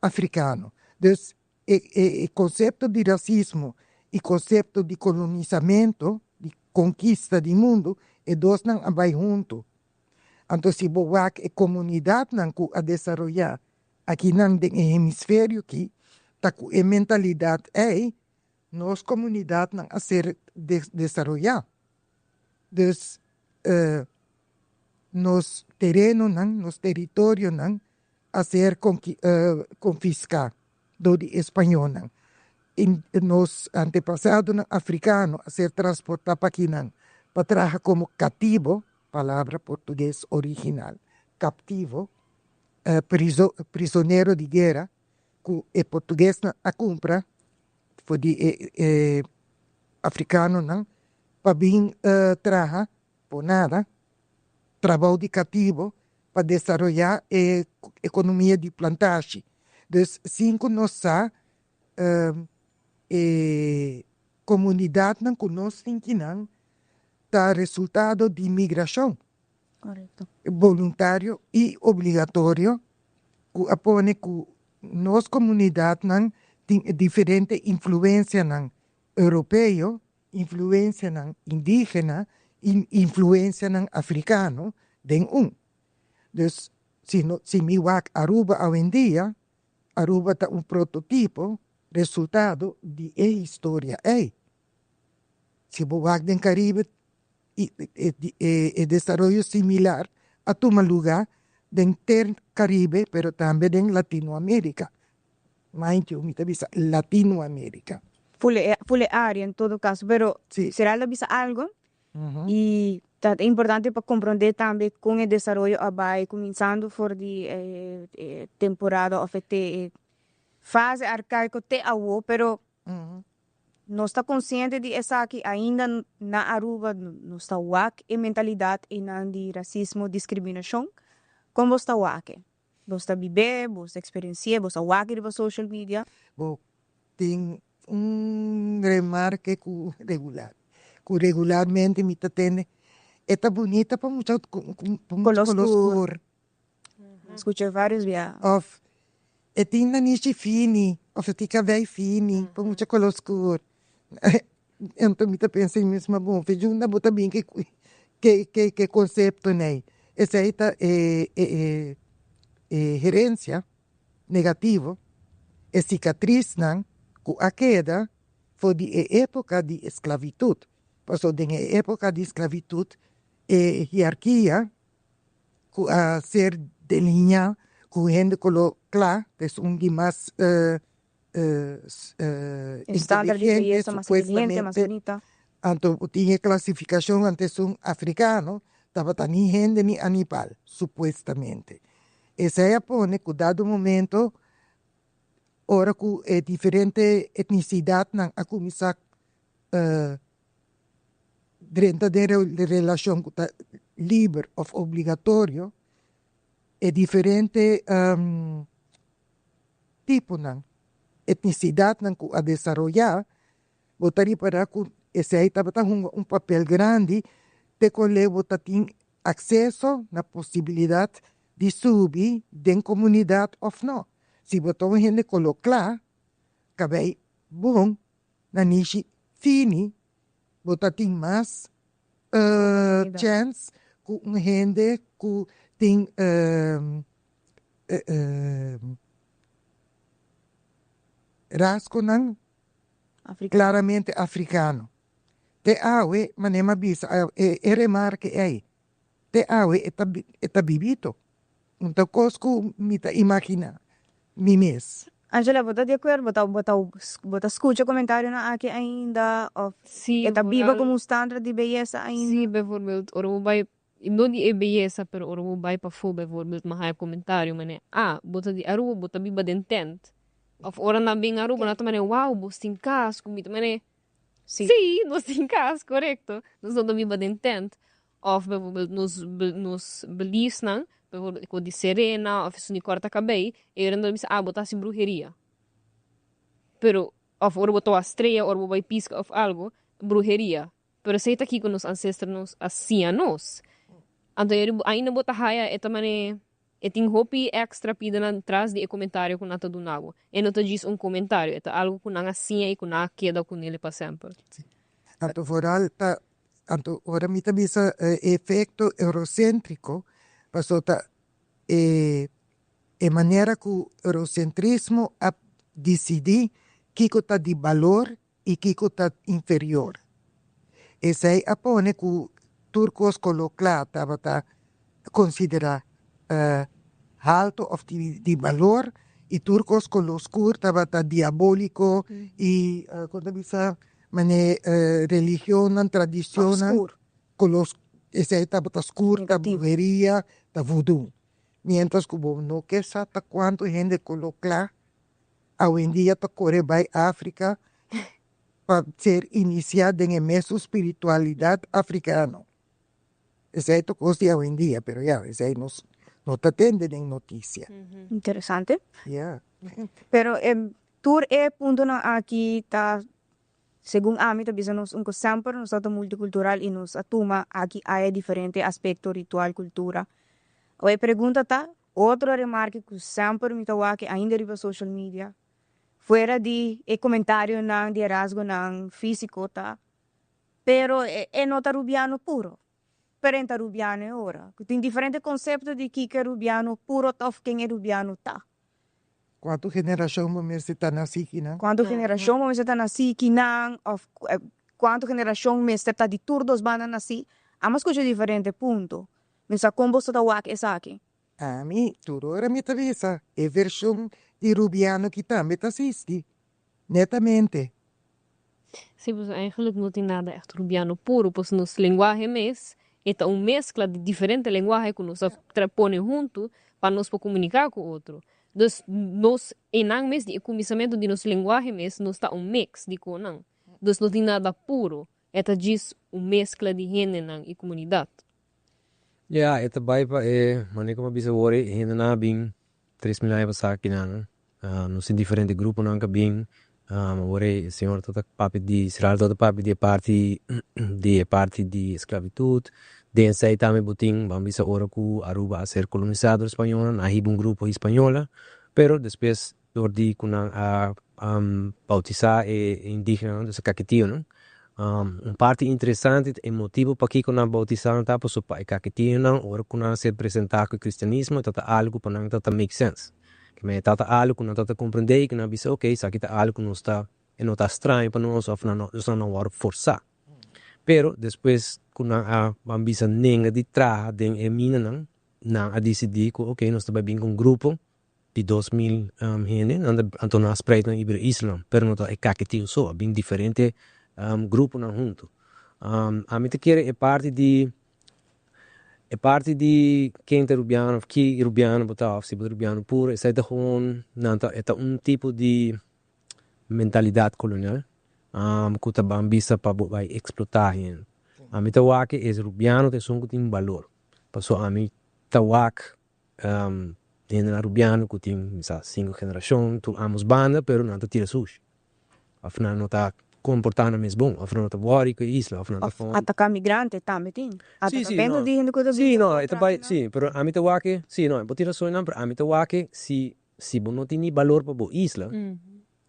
afrikano. Dus e e konsepto di rasismo i konsepto di kolonisamentu, di konkista di mundu, e dosnan a bai huntu. Anto si bo wak e komunidatnan ku a desaroyá akinan den e hemisferio aki, ta ku e mentalidat ei nos komunidatnan a ser desaroyá. Dus nos terenonan, nos teritorionan a ser konfiská dor di e spañónan. I nos antepasadonan afrikano a ser transportá pa akinan pa traha komo katibo, palabra portugues original, kaptivo, prisonero di guera ku e portuguesnan a kumpra for di e afrikanonan pa bin traha por nada, trabou di katibo pa desaroyá e ekonomia di plantashi. Dus sin ku nos sa e komunidatnan ku nos tin kinan ta resultado di migrashon boluntario i obligatorio ku a pone ku nos komunidatnan tin e diferente influensianan europeo, influensianan indígena i influensianan afrikano den un. Dus si no si mi wak Aruba awendia, Aruba ta un prototipo resultado di e historia ei. Si bo wak den Caribe e desaroyo similar a tuma luga den ter Caribe pero tambe den Latinoamerica. Mind you, mi ta bisa Latinoamerica. Ful e ful e area en todo caso, pero sera lo bisa algo y ta importante pa comprende tambe con e desaroyo a bay cuminsando for di e temporada of e fase arcaico te awo, pero Nos ta konsiente di esaki ainda na Aruba nos ta wak e mentalidat einan di rasismo, diskriminashon. Kon bos ta wak e? Bos ta bib'é, bos ta eksperensi'é, bos ta wak e riba social media? Bo tin un remarke ku regular, ku regularmente mi ta tende, e ta bunita pa mucha Koló skur. Skucha varios bia. Of e tin nanishi fini of e tin kabei fini pa mucha koló skur. Anto mi ta pensa mi mes, ma bon fe djunda bo ta bin ke ke konsepto nei. Esei ta e e e herensia negativo, e sikatrisnan ku a keda. For di e époka di esklabitut. Paso den e époka di esklabitut, e hierarkia ku a ser delineá ku hende koló kla, es un di mas Estándar di inteligente, beyesa mas inteligente, mas supuestamente. bunita. Anto tin e klasifikashon antes un afrikano tabata ni hende ni animal, supuestamente. Esei a pone ku dado momento, ora ku e diferente etnisidatnan a kuminsá drenta den relashon ku ta liber òf obligatorio, e diferente tiponan, etnisidatnan ku a desaroyá, bo ta ripará ku esei tabata hunga un papel grandi te kon leu bo ta tin akseso na posibilidat di subi den komunidat òf no. Si bo ta un hende koló kla, kabei bon, nanishi fini, bo ta tin mas chèns ku un hende ku tin rasgonan claramente afrikano. Te awe, manera mi a bisa, e remarke ei, te awe e ta bibito. Un ta kos ku mi ta imaginá mi mes. Angela, bo ta di akuerdo? Bo ta skucha komentarionan aki ainda? Òf Sí, e ta biba vooral komo un standaard di beyesa ainda? Sí, bijvoorbeeld, ora bo bai, no di e beyesa, pero ora bo bai pafó, bijvoorbeeld, m'a haya komentario manera: "Ah, bo ta di Aruba, bo ta biba den tent." Òf ora nan bin Aruba, nan ta manera: "Wow, bo tin kas." Ku mi ta manera: "Sí, nos tin kas, korekto. Nos no ta biba den tent." Òf bijvoorbeeld nos beliefsnan, bijvoorbeeld ku di serena òf esun di kòrta kabei, e ora nan ta bisa: "Ah, bo ta hasi bruheria." Pero òf ora bo ta wak strea, ora bo bai piska òf algu, bruheria. Pero esei ta kiko nos ancestronan a siña nos. Anto ainda bo ta haya e ta manera e tin hopi extra pidanan tras di e komentario ku nan ta duna bo. E no ta djis un komentario, e ta algu ku nan a siña i ku nan a keda kuné pa semper. Anto vooral ta anto ora mi ta bisa efekto euroséntriko, pasobra ta e manera ku eurosentrismo a disidí kiko ta di balor i kiko ta inferior. Esei a pone ku tur kos koló kla tabata konsiderá alto òf di balor i tur kos koló skur tabata diabóliko i, kon ta bisa, manera religionnan, tradishonnan koló esei tabata skur, ta bruheria, ta vudú. Mientras ku bo no ke sa ta kuantu hende koló kla awendia ta kore bai Afrika pa ser inisiá den e mesun spiritualidat afrikano. Esei ta kos di awendia, pero ya, esei nos no ta tende den notisia. Interesante. Ya. Pero tur e puntonan aki ta, segun ami, ta bisa nos un ku semper nos ta multikultural i nos a tuma aki aya diferente aspekto, ritual, kultura. E pregunta ta, otro remarke ku semper mi ta wak ainda riba social media, fuera di e komentarionan di rasgonan físiko, ta: "Pero e no ta rubiano puro. Pero e ta rubiano e ora." Tin diferente konsepto di kiko rubiano puro òf ken e rubiano ta. Kuantu generashon bo mester ta nasí akinan? Kuantu generashon bo mester ta nasí akinan òf kuantu generashon mester ta di tur dos banda nasí. Ami a skucha diferente punto. Mi sa kon boso ta wak esaki? Ami, tur ora mi ta bisa, e vershon di rubiano ki tambe ta existi. Netamente. Sí, pues eigenlijk no tin nada echt rubiano puro, pues nos lenguahe mes e ta un meskla di diferente lenguahe ku nos a pone huntu pa nos por komuniká ku otro. Dus nos einan mes di e kuminsamentu di nos lenguahe mes nos ta un mix di konan. Dus no tin nada puro, e ta djis un meskla di hendenan i komunidat. Ja, e ta bai pa e manera ku mi a bisa awor, e hendenan a bin 3000 aña pasá akinan. Nos tin diferente gruponan ku a bin. Awor e señor ta papia di Israel ta papia di e parti di esklabitut. Den esei tambe bo tin, ban bisa, ora ku Aruba a ser kolonisá dor spañolnan, a hiba un grupo hispañola, pero despues dor di ku nan a bautisá e indígenanan, dus e Caquetionan. Un parti interesante, e motibu pakiko nan bautisá nan ta pasobra pa e Caquetionan, ora ku nan a ser presentá ku e kristianismo, tabata algu pa nan tabata make sense. Ke men tabata algu ku nan tabata komprendé i ku nan a bisa: "Oké, esaki ta algu ku nos ta E no ta straño pa nos of nan no, dus nan no wòrdu forsá. Pero despues ku nan a ban bisa nenga di traha den e minanan, nan a disidí ku oke nos ta bai bin ku un grupo di 2000 hende, nan ta anto nan a spreid nan riba e islanan, pero no ta e Caquetio so, a bin diferente gruponan huntu. Ami ta kere e parti di e parti di ken ta rubiano of ki rubiano bo ta of si bo ta rubiano puro esei ta gewoon nan ta e ta un tipo di mentalidad colonial cu ta ban bisa pa bo bay explota hende. Ami ta wak e rubiano ta esun cu tin balor, pasobra ami ta wak hendenan rubiano cu tin mi sa cinco generacion tur ambos banda pero nan ta tira sushi of nan no ta comporta nan mes bon of nan no ta worry cu e isla of nan ta Of ataca migrante tambe tin. Si, si, Atacamento no. di hende cu ta Si, biba no, e ta bay, atrás. si, pero ami ta wak, si, no, bo tin razon nan, pero ami ta wak si Si bo no tin ni balor pa bo isla,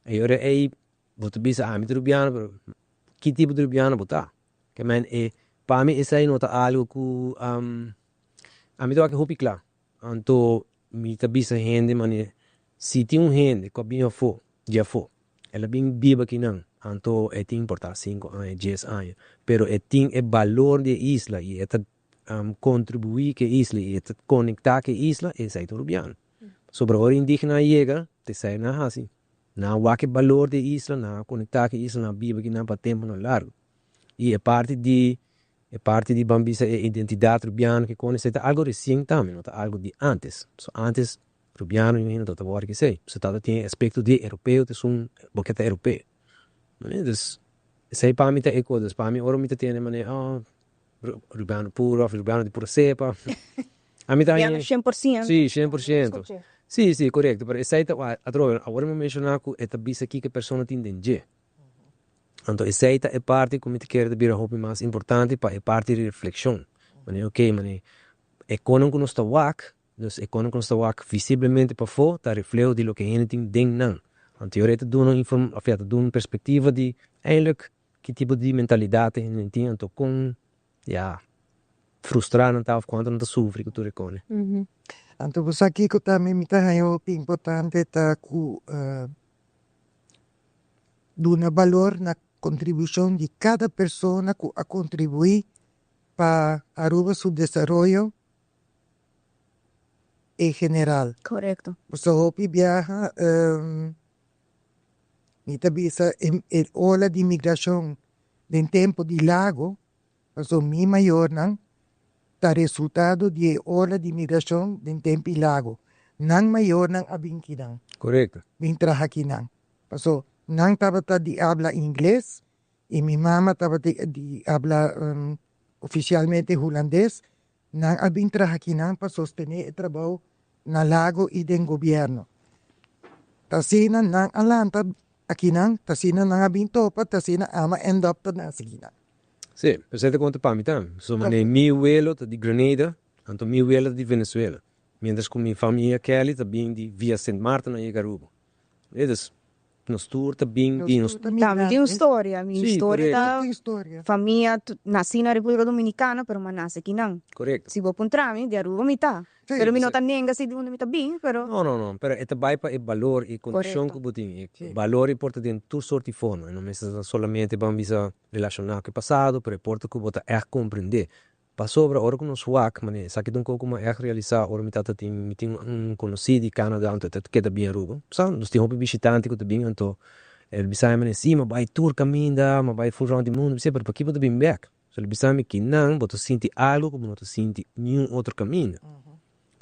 e ora ei bo ta bisa ami ta rubiano, pero ki tipo di rubiano bo ta? Ke men e pa mi esei no ta algo ku ami ta wak hopi kla. Anto mi ta bisa hende manera si tin un hende ku a bin afó, di afó, el a bin biba akinan, anto e tin por ta 5 aña, 10 aña, pero e tin e balor di e isla i e ta kontribuí ku e isla i e ta konektá ku e isla, esei ta un rubiano. Sobra ora indígena yega, ta esei nan a hasi. Nan a wak e balor di e isla, nan a konektá ku e isla, nan a biba akinan pa tempunan largu. I e parti di e parti di ban bisa e identidat rubiano ke kon esei ta algu resien tambe, no ta algu di antes. So antes rubiano no tabata wòrdu esei. So tabata tin e aspekto di europeo ta esun bo ke ta europeo. Dus esei pa mi ta e kos. Dus pa mi ora mi ta tende manera oh rubiano puro of rubiano di pura cepa. Ami ta Rubiano 100%. Si, 100%. Si, si, korekto. Pero esei ta atrobe awor mi a menshoná ku e ta bisa kiko e persona tin den dje. Anto esei ta e parti ku mi ta kere ta bira hopi mas importante pa e parti di reflekshon. Manera oke, manera e konan ku nos ta wak, dus e konan ku nos ta wak visiblemente pafó ta refleho di loke hende tin den nan. Anto e ora e ta duna un inform of ya ta duna un perspektiva di eindelijk ki tipo di mentalidat e hende tin anto kon ya frustrá nan ta of kuantu nan ta sufri ku tur e kone. Anto bo sa kiko tambe mi ta haña hopi importante ta ku duna balor na kontribushon di kada persona ku a kontribuí pa Aruba su desaroyo en general. Korekto. Pasobra hopi biaha mi ta bisa e ola di migrashon den tempo di Lago, pasobra mi mayornan ta resultado di e ola di migrashon den tempo di Lago. Nan mayornan a bin kinan. Bin traha kinan. Pasobra nan tabata di habla ingles i mi mama tabata di habla ofisialmente hulandes. Nan a bin traha kinan pa sostené e trabou na Lago i den gobièrnu. Ta asina nan a lanta akinan, ta asina nan a bin topa, ta asina ami a end up ta nase kinan. Si, esei ta konta pa mi tambe. So manera mi welo ta di Grenada, anto mi welo ta di Venezuela. Mientras ku mi famia Kelly ta bin di via Sint Maarten nan yega Aruba. Dus nos tur ta bin di nos. Tambe tin un storia. Mi storia ta Tin storia. famia nasí na República Dominicana, pero m'a nase akinan. Si bo puntra mi, di Aruba mi ta. Pero mi no ta nenga si di unda mi ta bin, pero. No, no, no. Pero e ta bai pa e balor i kondishon ku bo tin. E balor e por ta den tur sort di forma. E no mester ta solamente ban bisa relashoná ku e pasado, pero e por ta ku bo ta ègt komprendé. Pasobra ora ku nos wak, manera esaki ta un kos ku mi a ègt realisá ora mi tata tin, mi tin un konosí di Canada anto e ta keda bin Aruba. Sa, nos tin hopi bishitante ku ta bin anto el bisa mi manera si, mi a bai tur kaminda, mi a bai ful rònt di mundu. Mi bisa, pero pakiko bo ta bin bèk? So el bisa mi kinan bo ta sinti algu ku bo no ta sinti niun otro kaminda.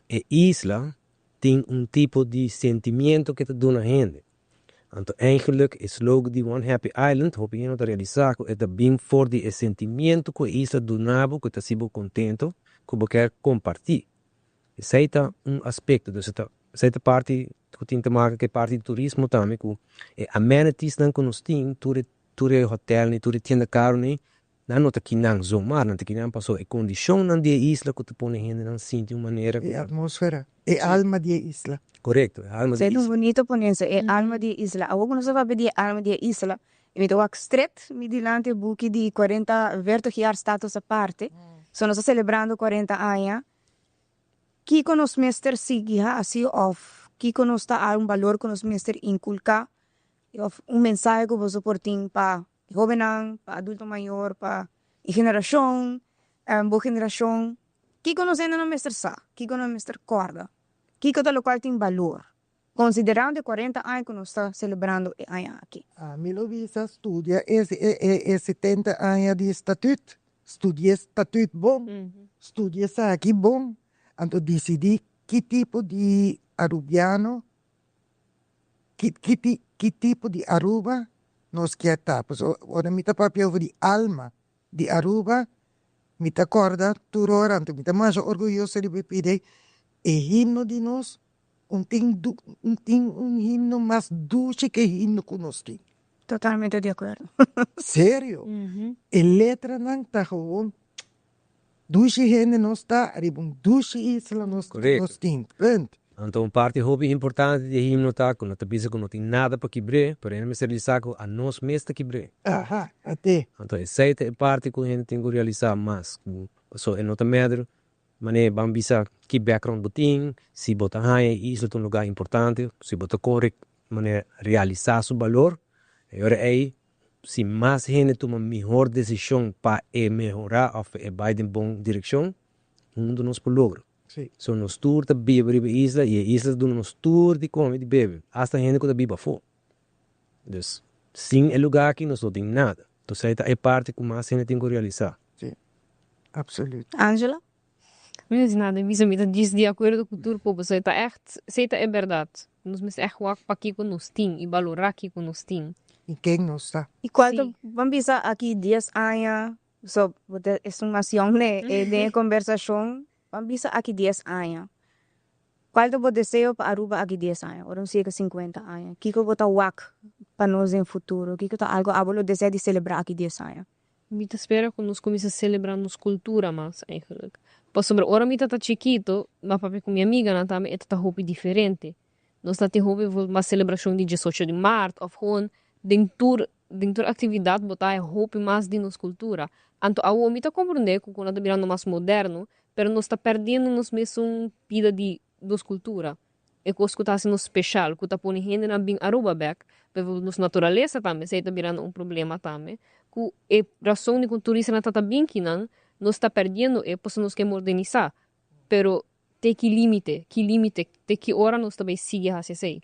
E isla tin un tipo di sentimiento ku e ta duna hende. Anto eigenlijk e slogan di One Happy Island hopi hende no ta realisá ku e ta bin for di e sentimiento ku e isla duna bo ku ta hasi bo kontento ku bo kier kompartí. Esei ta un aspekto, dus e ta esei ta parti ku tin te maka ku e parti di turismo tambe ku e amenities nan ku nos tin tur e tur e hotelnan tur e tienda karunan nan no ta kinan zomaar, nan ta kinan pasobra e kondishonnan di e isla ku ta pone hendenan sinti un manera. E atmósfera, e alma di e isla. Korekto, e alma di e Esei ta un isla. bonito ponencia, e alma di e isla. Awor ku nos a papia di e alma di e isla, i mi ta wak stret mi dilanti e buki di 40 Vertig jaar status aparte. So nos ta selebrando 40 aña. Kiko nos mester sigui hasi òf kiko nos ta un balor ku nos mester inkulká? Of un mensahe ku boso por tin pa hóbennan, pa adulto mayor, pa e generashon, bo generashon. Kiko nos hendenan mester sa? Kiko nan mester kòrda? Kiko ta lokual tin balor? Konsiderando e 40 aña ku nos ta selebrando e aña aki. Ami lo bisa studia e e 70 aña di statuut, studia e statuut bon, studia esaki bon, anto disidí ki tipo di Arubiano, ki ki ki tipo di Aruba nos kier ta. Pasobra ora mi ta papia over di alma di Aruba, mi ta kòrda tur ora, anto mi ta masha orguyoso riba e pida e himno di nos. Un tin un tin un himno mas dushi ke himno ku nos tin. Totalmente di akuerdo. Serio. E letranan ta gewoon dushi hende nos ta riba un dushi isla nos nos tin. Punt. Anto un parti hopi importante di e himno ta ku no ta bisa ku no tin nada pa kibr'é, pero hende mester realisá ku anos mes ta kibr'é. Aha, at'é. Anto esei ta e parti ku hende tin ku realisá mas, ku pasobra e no ta mèder Manera ban bisa ki background bo tin, si bo ta haña e isla ta un lugar importante, si bo ta kore manera realisa su balor, e ora ei si mas hende tuma mihor desishon pa e mehora of e bai den bon direkshon, huntu nos por logra. So nos tur ta biba riba e isla i e isla ta duna nos tur di kome i di bebe, asta hende ku ta biba afó. Dus sin e lugar aki nos no tin nada. Entonces ei ta e parti ku mas hende tin ku realisa. Sí, absoluut. Angela? Mi no di nada, mi ta djis di akuerdo ku tur poco, so e ta ègt, esei ta e bèrdat. Nos mester ègt wak pakiko nos tin i balorá kiko nos tin. I ken nos ta. I kual ta, ban bisa aki dies aña, so bo ta esun mas yòn den e kombersashon, ban bisa aki dies aña, Cual ta bo deseo pa Aruba aki dies aña, ora nos yega 50 aña? Kico bo ta wak pa nos den futuro? Kico ta algo abo lo desea di celebra aki 10 aña? Mi ta spera cu nos cuminsa celebra nos cultura mas eigenlijk. Pasobra ora mi tata chikito, m'a papia cu mi amiganan tambe, e ta hopi diferente. Nos ta tin hopi mas celebracion di 18 di maart of gewoon den tur den tur actividad bo ta haya hopi mas di nos cultura. Anto awo mi ta comprende cu cu nan ta birando mas moderno, pero nos ta perdiendo nos mesun pida di nos cultura, e cos cu ta haci nos special, cu ta pone hendenan bin Aruba bek, pero nos naturalesa tambe, esey ta birando un problema tambe, cu e razon di cu turistanan ta ta bin kinan, nos ta perdiendo e pasobra nos ke modernisa, pero te ki limite, ki limite, te ki ora nos ta bay sigui haci esey?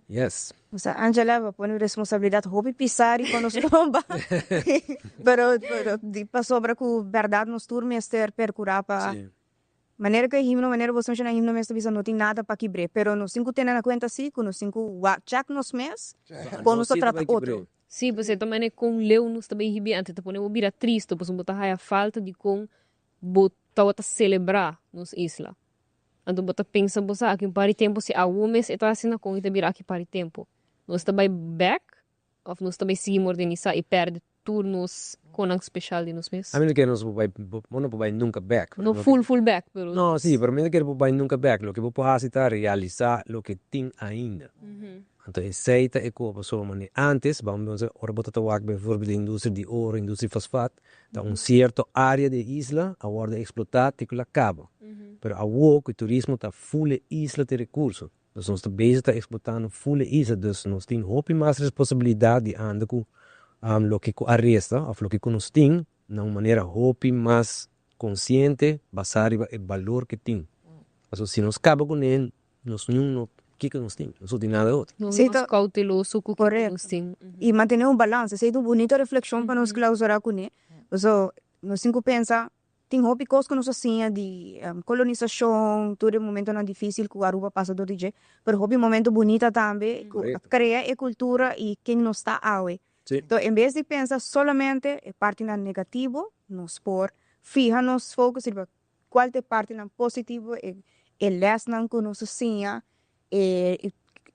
Yes. Osea Angela bo pone un responsabilidad hopi pisa riba nos lomba pero pero di pasobra cu berdad nos tur mester percura pa manera cu e himno manera bo menciona himno mes ta bisa no tin nada pa kibre pero nos tin cu tene na cuenta si cu nos tin cu wak check nos mes con nos ta trata otro. Si pasobra ta manera con leu nos ta bay hibi antes ta pone bo bira tristo pasobra bo ta haya falta di con bo tawata celebra nos isla. Anto bo ta pensa bo sa aki un par di tempu si awo mes e ta asina kon i ta bira aki par di tempu. Nos ta bai bek of nos ta bai sigui modernisá i pèrdè tur nos konan speshal di nos mes? Ami no kere nos por bai, bo no por bai nunka bek. No full full bek pero. No si, pero mi no kere por bai nunka bek. Loke bo por hasi ta realisá loke tin ainda. Anto esei ta e koba pasobra manera antes, bam bisa ora bo ta ta wak bijvoorbeeld e industria di oro, industria di fosfat, ta un cierto area di e isla a wordo explota te cu la caba. Pero awo cu e turismo ta full e isla tin recurso, dus nos ta bezig ta explotando full e isla, dus nos tin hopi mas responsabilidad di anda cu loke cu a resta of loke cu nos tin na un manera hopi mas consciente basa riba e balor cu tin. Pasobra si nos caba cune Nos niun no kiko nos tin, nos no tin nada otro. Nos mas cauteloso cu kiko nos tin. Y mantene un balance, esey ta un bunita reflexion pa nos clausura cune. Paso nos tin cu pensa, tin hopi cos cu nos a siña di colonisacion, tur e momentonan dificil cu Aruba pasa door di dje, pero hopi momento bunita tambe cu a crea e cultura y ken nos ta awe. Enton en bes di pensa solamente e partinan negativo, nos por fiha nos focus riba Cual ta e partinan positivo, e e lesnan cu nos a siña, e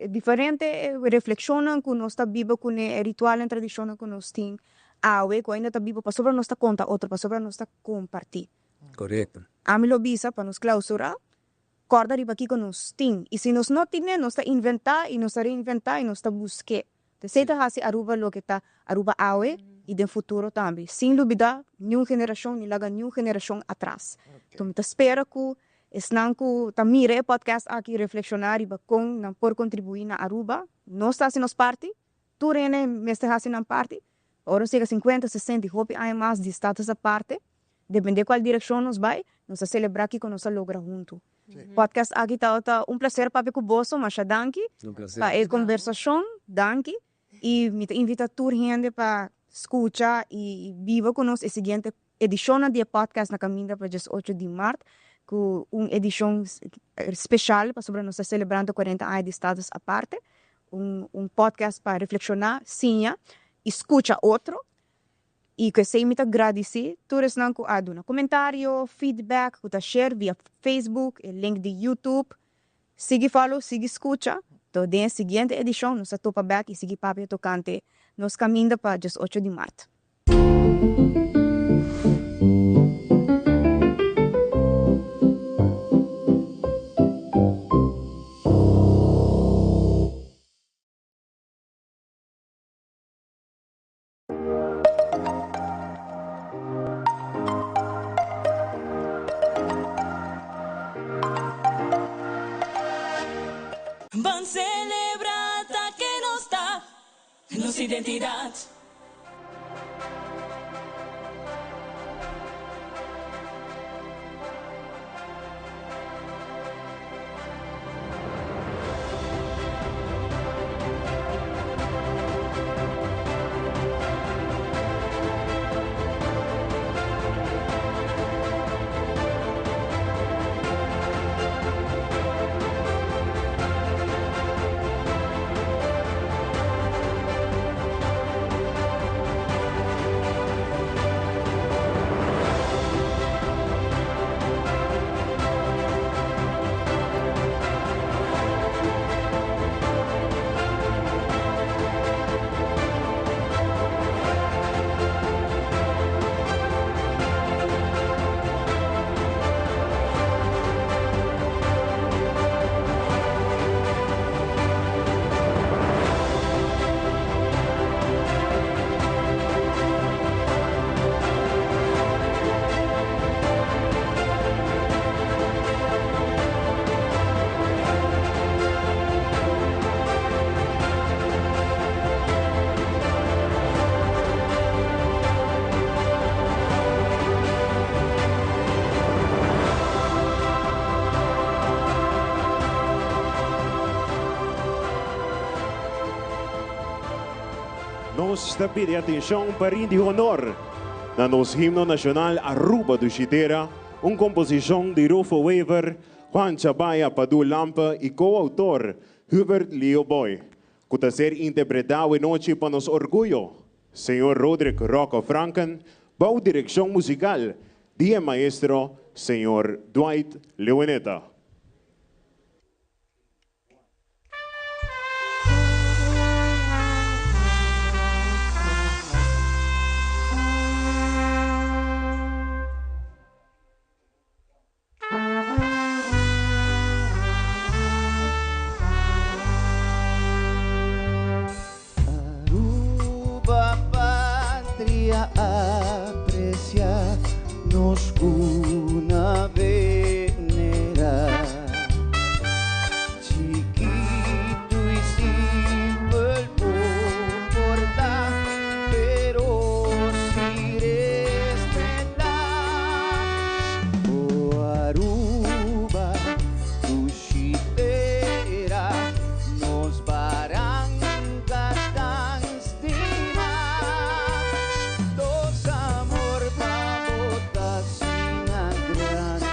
diferente reflexionnan cu nos ta biba cune, e ritualnan, tradicionnan cu nos tin awe cu ainda ta biba pasobra nos ta conta otro, pasobra nos ta comparti. Corecto. Ami lo bisa pa nos clausura, corda riba kico nos tin y si nos no tine nos ta inventa y nos ta reinventa y nos ta busque. Esei ta hasi Aruba loke ta Aruba awe y den futuro tambe, sin lubida niun generacion ni laga niun generacion atras. Enton mi ta spera cu Esnan ku ta mira e podcast aki reflekshoná riba kon nan por kontribuí na Aruba. Nos ta hasi nos parti, tur hende mester hasi nan parti. Ora nos yega 50, 60 i hopi aña mas di status aparte, depende kual direkshon nos bai, nos ta selebrá kiko nos a logra huntu. Podcast aki tabata un plaser papia ku boso, masha danki Un plaser. pa e kombersashon, danki. I mi ta invitá tur hende pa skucha i biba ku nos e siguiente edishonnan di e podcast na kaminda pa 18 di mart, ku un edishon speshal pasobra nos ta selebrando 40 aña di status aparte. Un podcast pa reflekshoná, siña i skucha otro. I ku esei mi ta gradisí tur esnan ku a duna komentario, feedback, ku ta share via Facebook, e link di YouTube. Sigui follow, sigui skucha. To den e siguiente edishon nos ta topa bèk i sigui papia tokante nos kaminda pa 18 di mart. Ban celebra ta ke nos ta, nos identidad. Nos ta pidi atenshon pa rindi honor na nos himno nashonal Aruba Dushi Tera, un komposishon di Rufo Wever, Juan Chabaya, Padu Lampe i ko-outor Hubert Leo Boy, ku ta ser interpretá awe nochi pa nos orguyo, señor Roderick Rocco Franken, bou direkshon musikal di e maestro señor Dwight Leoneta. Aruba patria aprecia, nos cuna venera. Chiquito y simple por porta, pero si respeta. Oh Aruba, dushi tera, nos baranca tan stima. Nos amor pa bo ta asina grandi.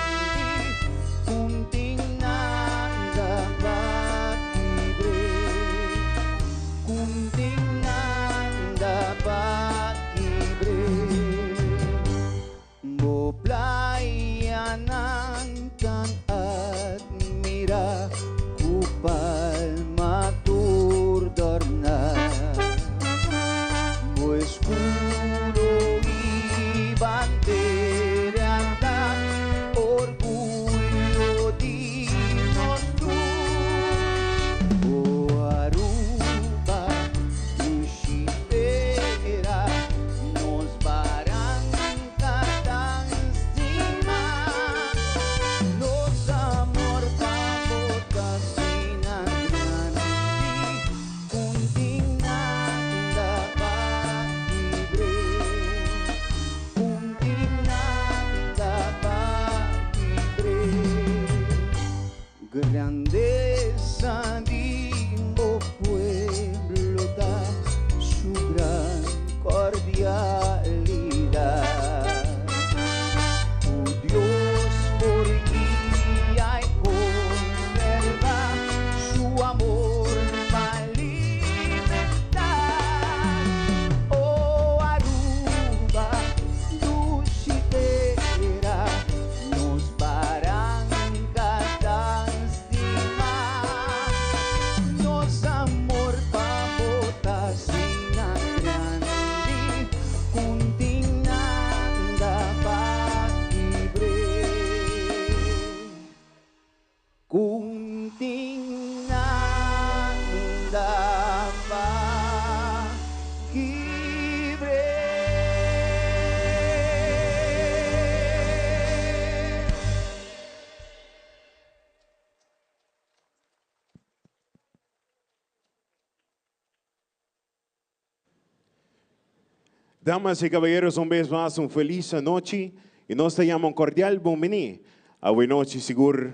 Damas y caballeros, un bes mas un feliz anochi y nos ta yama un cordial bonbini awe nochi sigur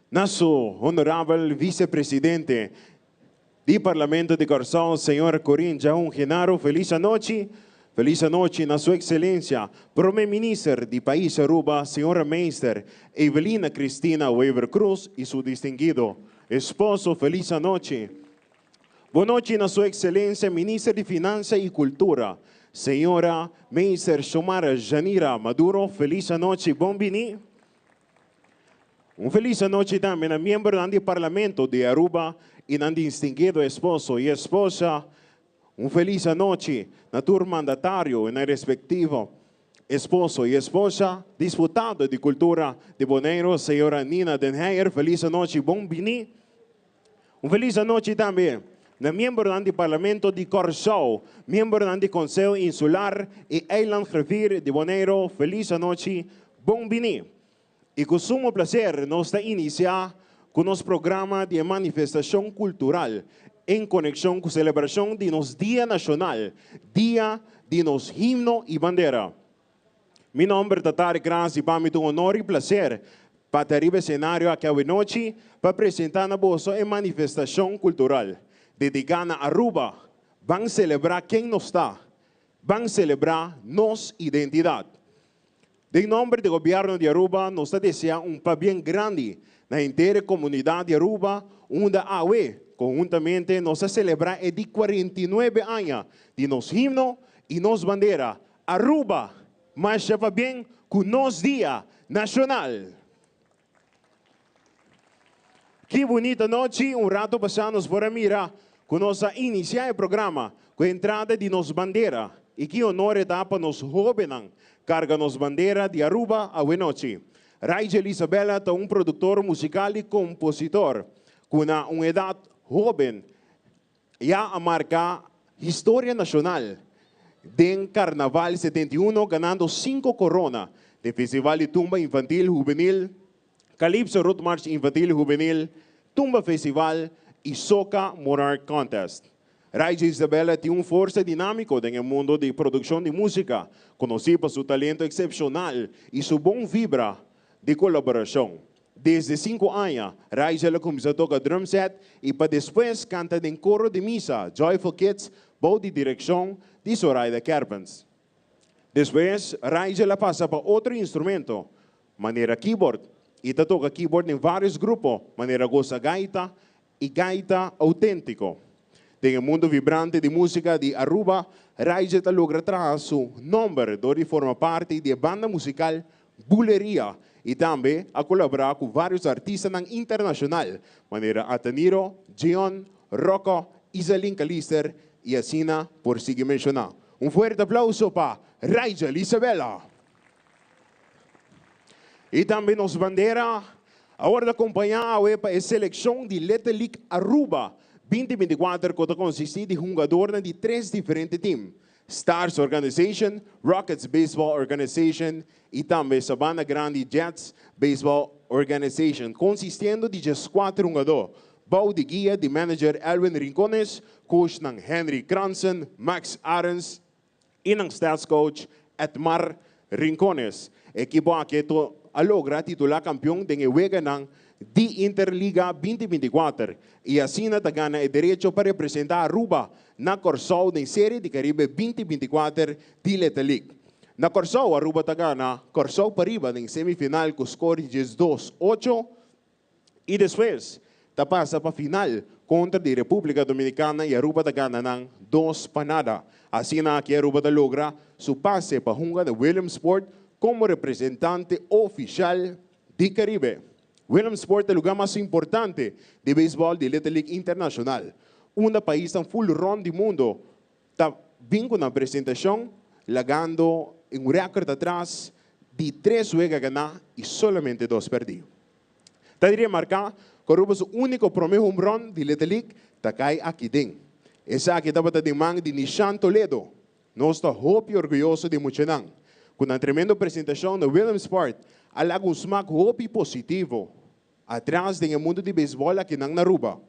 na su honorabel vicepresidente di Parlamento di Kòrsou, señor Corin Jahun Genaro, feliz anochi. Feliz anochi na su excelencia Prome Minister di Pais Aruba, señora Meester Evelina Cristina Wever Croes y su distinguido esposo, feliz anochi. Bon nochi na su excelencia Minister di Finansa y Cultura, señora Meester Xiomara Janira Maduro, feliz anochi, bon bini. Un feliz anochi tambe na miembronan di Parlamento di Aruba y nan distinguido esposo y esposa. Un feliz anochi na tur mandatario y nan respectivo esposo y esposa. Diputado di Cultura di Boneiro, señora Nina Den Heyer, feliz anochi, bon bini. Un feliz anochi tambe na miembronan di Parlamento di Kòrsou, miembronan di Konseho Insular i Eilandgriffier di Boneiro, feliz anochi, bon bini. I ku sumo plaser nos ta inisiá ku nos programa di e manifestashon kultural en konekshon ku selebrashon di nos Dia Nashonal, Dia di nos Himno i Bandera. Mi nomber ta Tarek Ras i pa mi ta un honor i placer pa ta riba e scenario aki awenochi pa presenta na boso e manifestacion cultural dedica na Aruba. Ban celebra ken nos ta. Ban celebra nos identidad. Den nomber di Gobierno di Aruba nos ta desea un pabien grandi na henter e comunidad di Aruba unda awe conhuntamente nos ta celebra e di 49 aña di nos himno y nos bandera Aruba masha pabien cu nos dia nacional. Ki bunita nochi, un rato pasa nos por a mira cu nos a inicia e programa cu e entrada di nos bandera y ki honor e ta pa nos hobennan carga nos bandera di Aruba awe nochi. Rigel Isabella ta un productor musical y compositor cu na un edad hoben ya a marca historia nacional den Carnaval 71 ganando 5 corona den Festival di Tumba Infantil Juvenil, Calypso Road March Infantil Juvenil, Tumba Festival y Soca Monarch Contest. Rigel Isabella tin un forsa dinamico den e mundo di produccion di musica, conoci pa su talento excepcional y su bon vibra di colaboracion. Desde 5 aña, Rigel a cuminsa toca drum set y pa despues canta den coro di misa Joyful Kids bou di direccion di Zoraida Kerpens. Despues, Rigel a pasa pa otro instrumento, manera keyboard, y ta toca keyboard den varios grupo, manera Goza Gaita y Gaita Autentico. Den e mundo vibrante di musica di Aruba, Rigel ta logra traha su nomber door di forma parti di e banda musical Buleria y tambe a colabora cu varios artistanan internacional, manera Ataniro, Jeon, Rocco, Iselin Calister y asina por sigui menciona. Un fuerte aplauso pa Rigel Isabella. Y tambe nos bandera a wordo acompaña awe pa e seleccion di Little League Aruba 2024 cu ta consisti di hungadornan di 3 diferente team: Stars Organization, Rockets Baseball Organization y tambe Sabana Grandi Jets Baseball Organization, consistiendo di 4 hungador, bou di guia di manager Elwin Rincones, coachnan Henry Cranson, Max Arens y nan stats coach Edmar Rincones. Ekipo aki a logra titula campeon den e weganan di Interliga 2024 y asina ta gana e derecho pa representa Aruba na Corsou den Serie di Caribe 2024 di Little League. Na Corsou, Aruba ta gana Corsou pariba den semifinal cu score di 2-8 y despues ta pasa pa final contra di Republica Dominicana y Aruba ta gana nan 2-0. Asina aki Aruba ta logra su pase pa hunga na Williamsport como representante oficial di Caribe. Williamsport ta e lugar mas importante di baseball di Little League Internacional. Unda paisnan full rond di mundo ta bin cu nan presentacion, lagando un record atras di 3 wega gana y solamente 2 perdi. Ta di remarca cu Aruba su unico prome home run di Little League ta cay aki den. Esaki tabata den man di Nishan Toledo. Nos ta hopi orguyoso di muchanan. Cu nan tremendo presentacion na Williamsport a laga un smaak hopi positivo atras den e mundo di baseball aki nan na Aruba.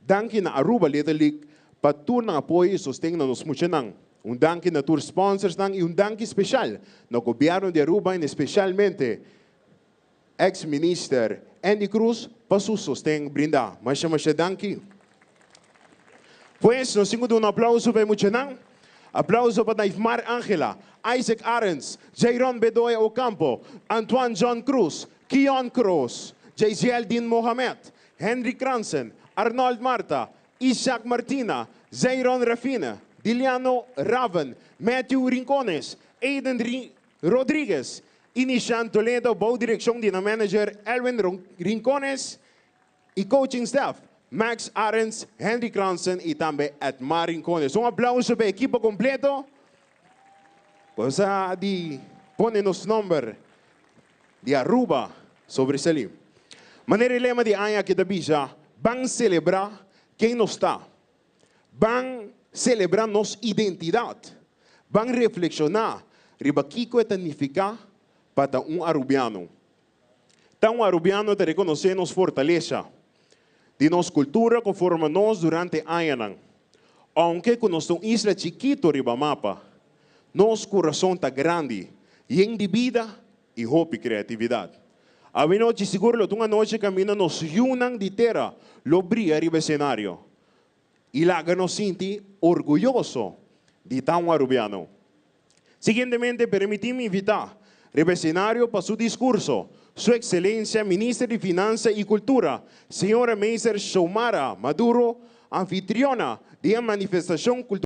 Danki na Aruba Little League. Pa tur nan apoyo y sosten na nos muchanan. Un danki na tur sponsorsnan y un danki special na Gobierno di Aruba en especialmente ex Minister Endy Croes pa su sosten brinda. Masha masha danki. Pues nos tin cu duna un aplauso pa e muchanan. Aplauso pa Naifmar Angela, Isaac Arends, Jairon Bedoya Ocampo, Antoine John Croes, Kion Croes, Jayziel Din Mohamed, Henry Kransen, Arnold Marta, Isaac Martina, Zairon Rafina, Diliano Raven, Matthew Rincones, Aiden Rodriguez y Nishan Toledo bou direccion di nan manager Elwin Rincones y coaching staff Max Arends, Henry Kransen y tambe Edmar Rincones. Un aplauso pa e ekipo completo cu sa di pone nos nomber di Aruba sobresali. Manera e lema di aña aki ta bisa, Ban celebra ken nos ta. Ban celebra nos identidad. Ban reflexiona riba kico e ta nifica pa ta un Arubiano. Ta un Arubiano ta reconoce nos fortalesa di nos cultura cu forma nos durante añanan. Aunke cu nos ta un isla chikito riba mapa, nos curason ta grandi, yen di bida y hopi creatividad. Awenochi sigur lo ta un anochi caminda nos yunan di tera lo bria riba escenario y laga nos sinti orguyoso di ta un Arubiano. Siguientemente permiti mi invita riba escenario pa su discurso Su Excelencia Minister di Finansa y Cultura, Señora Meester Xiomara Maduro, anfitriona di e manifestacion cultural.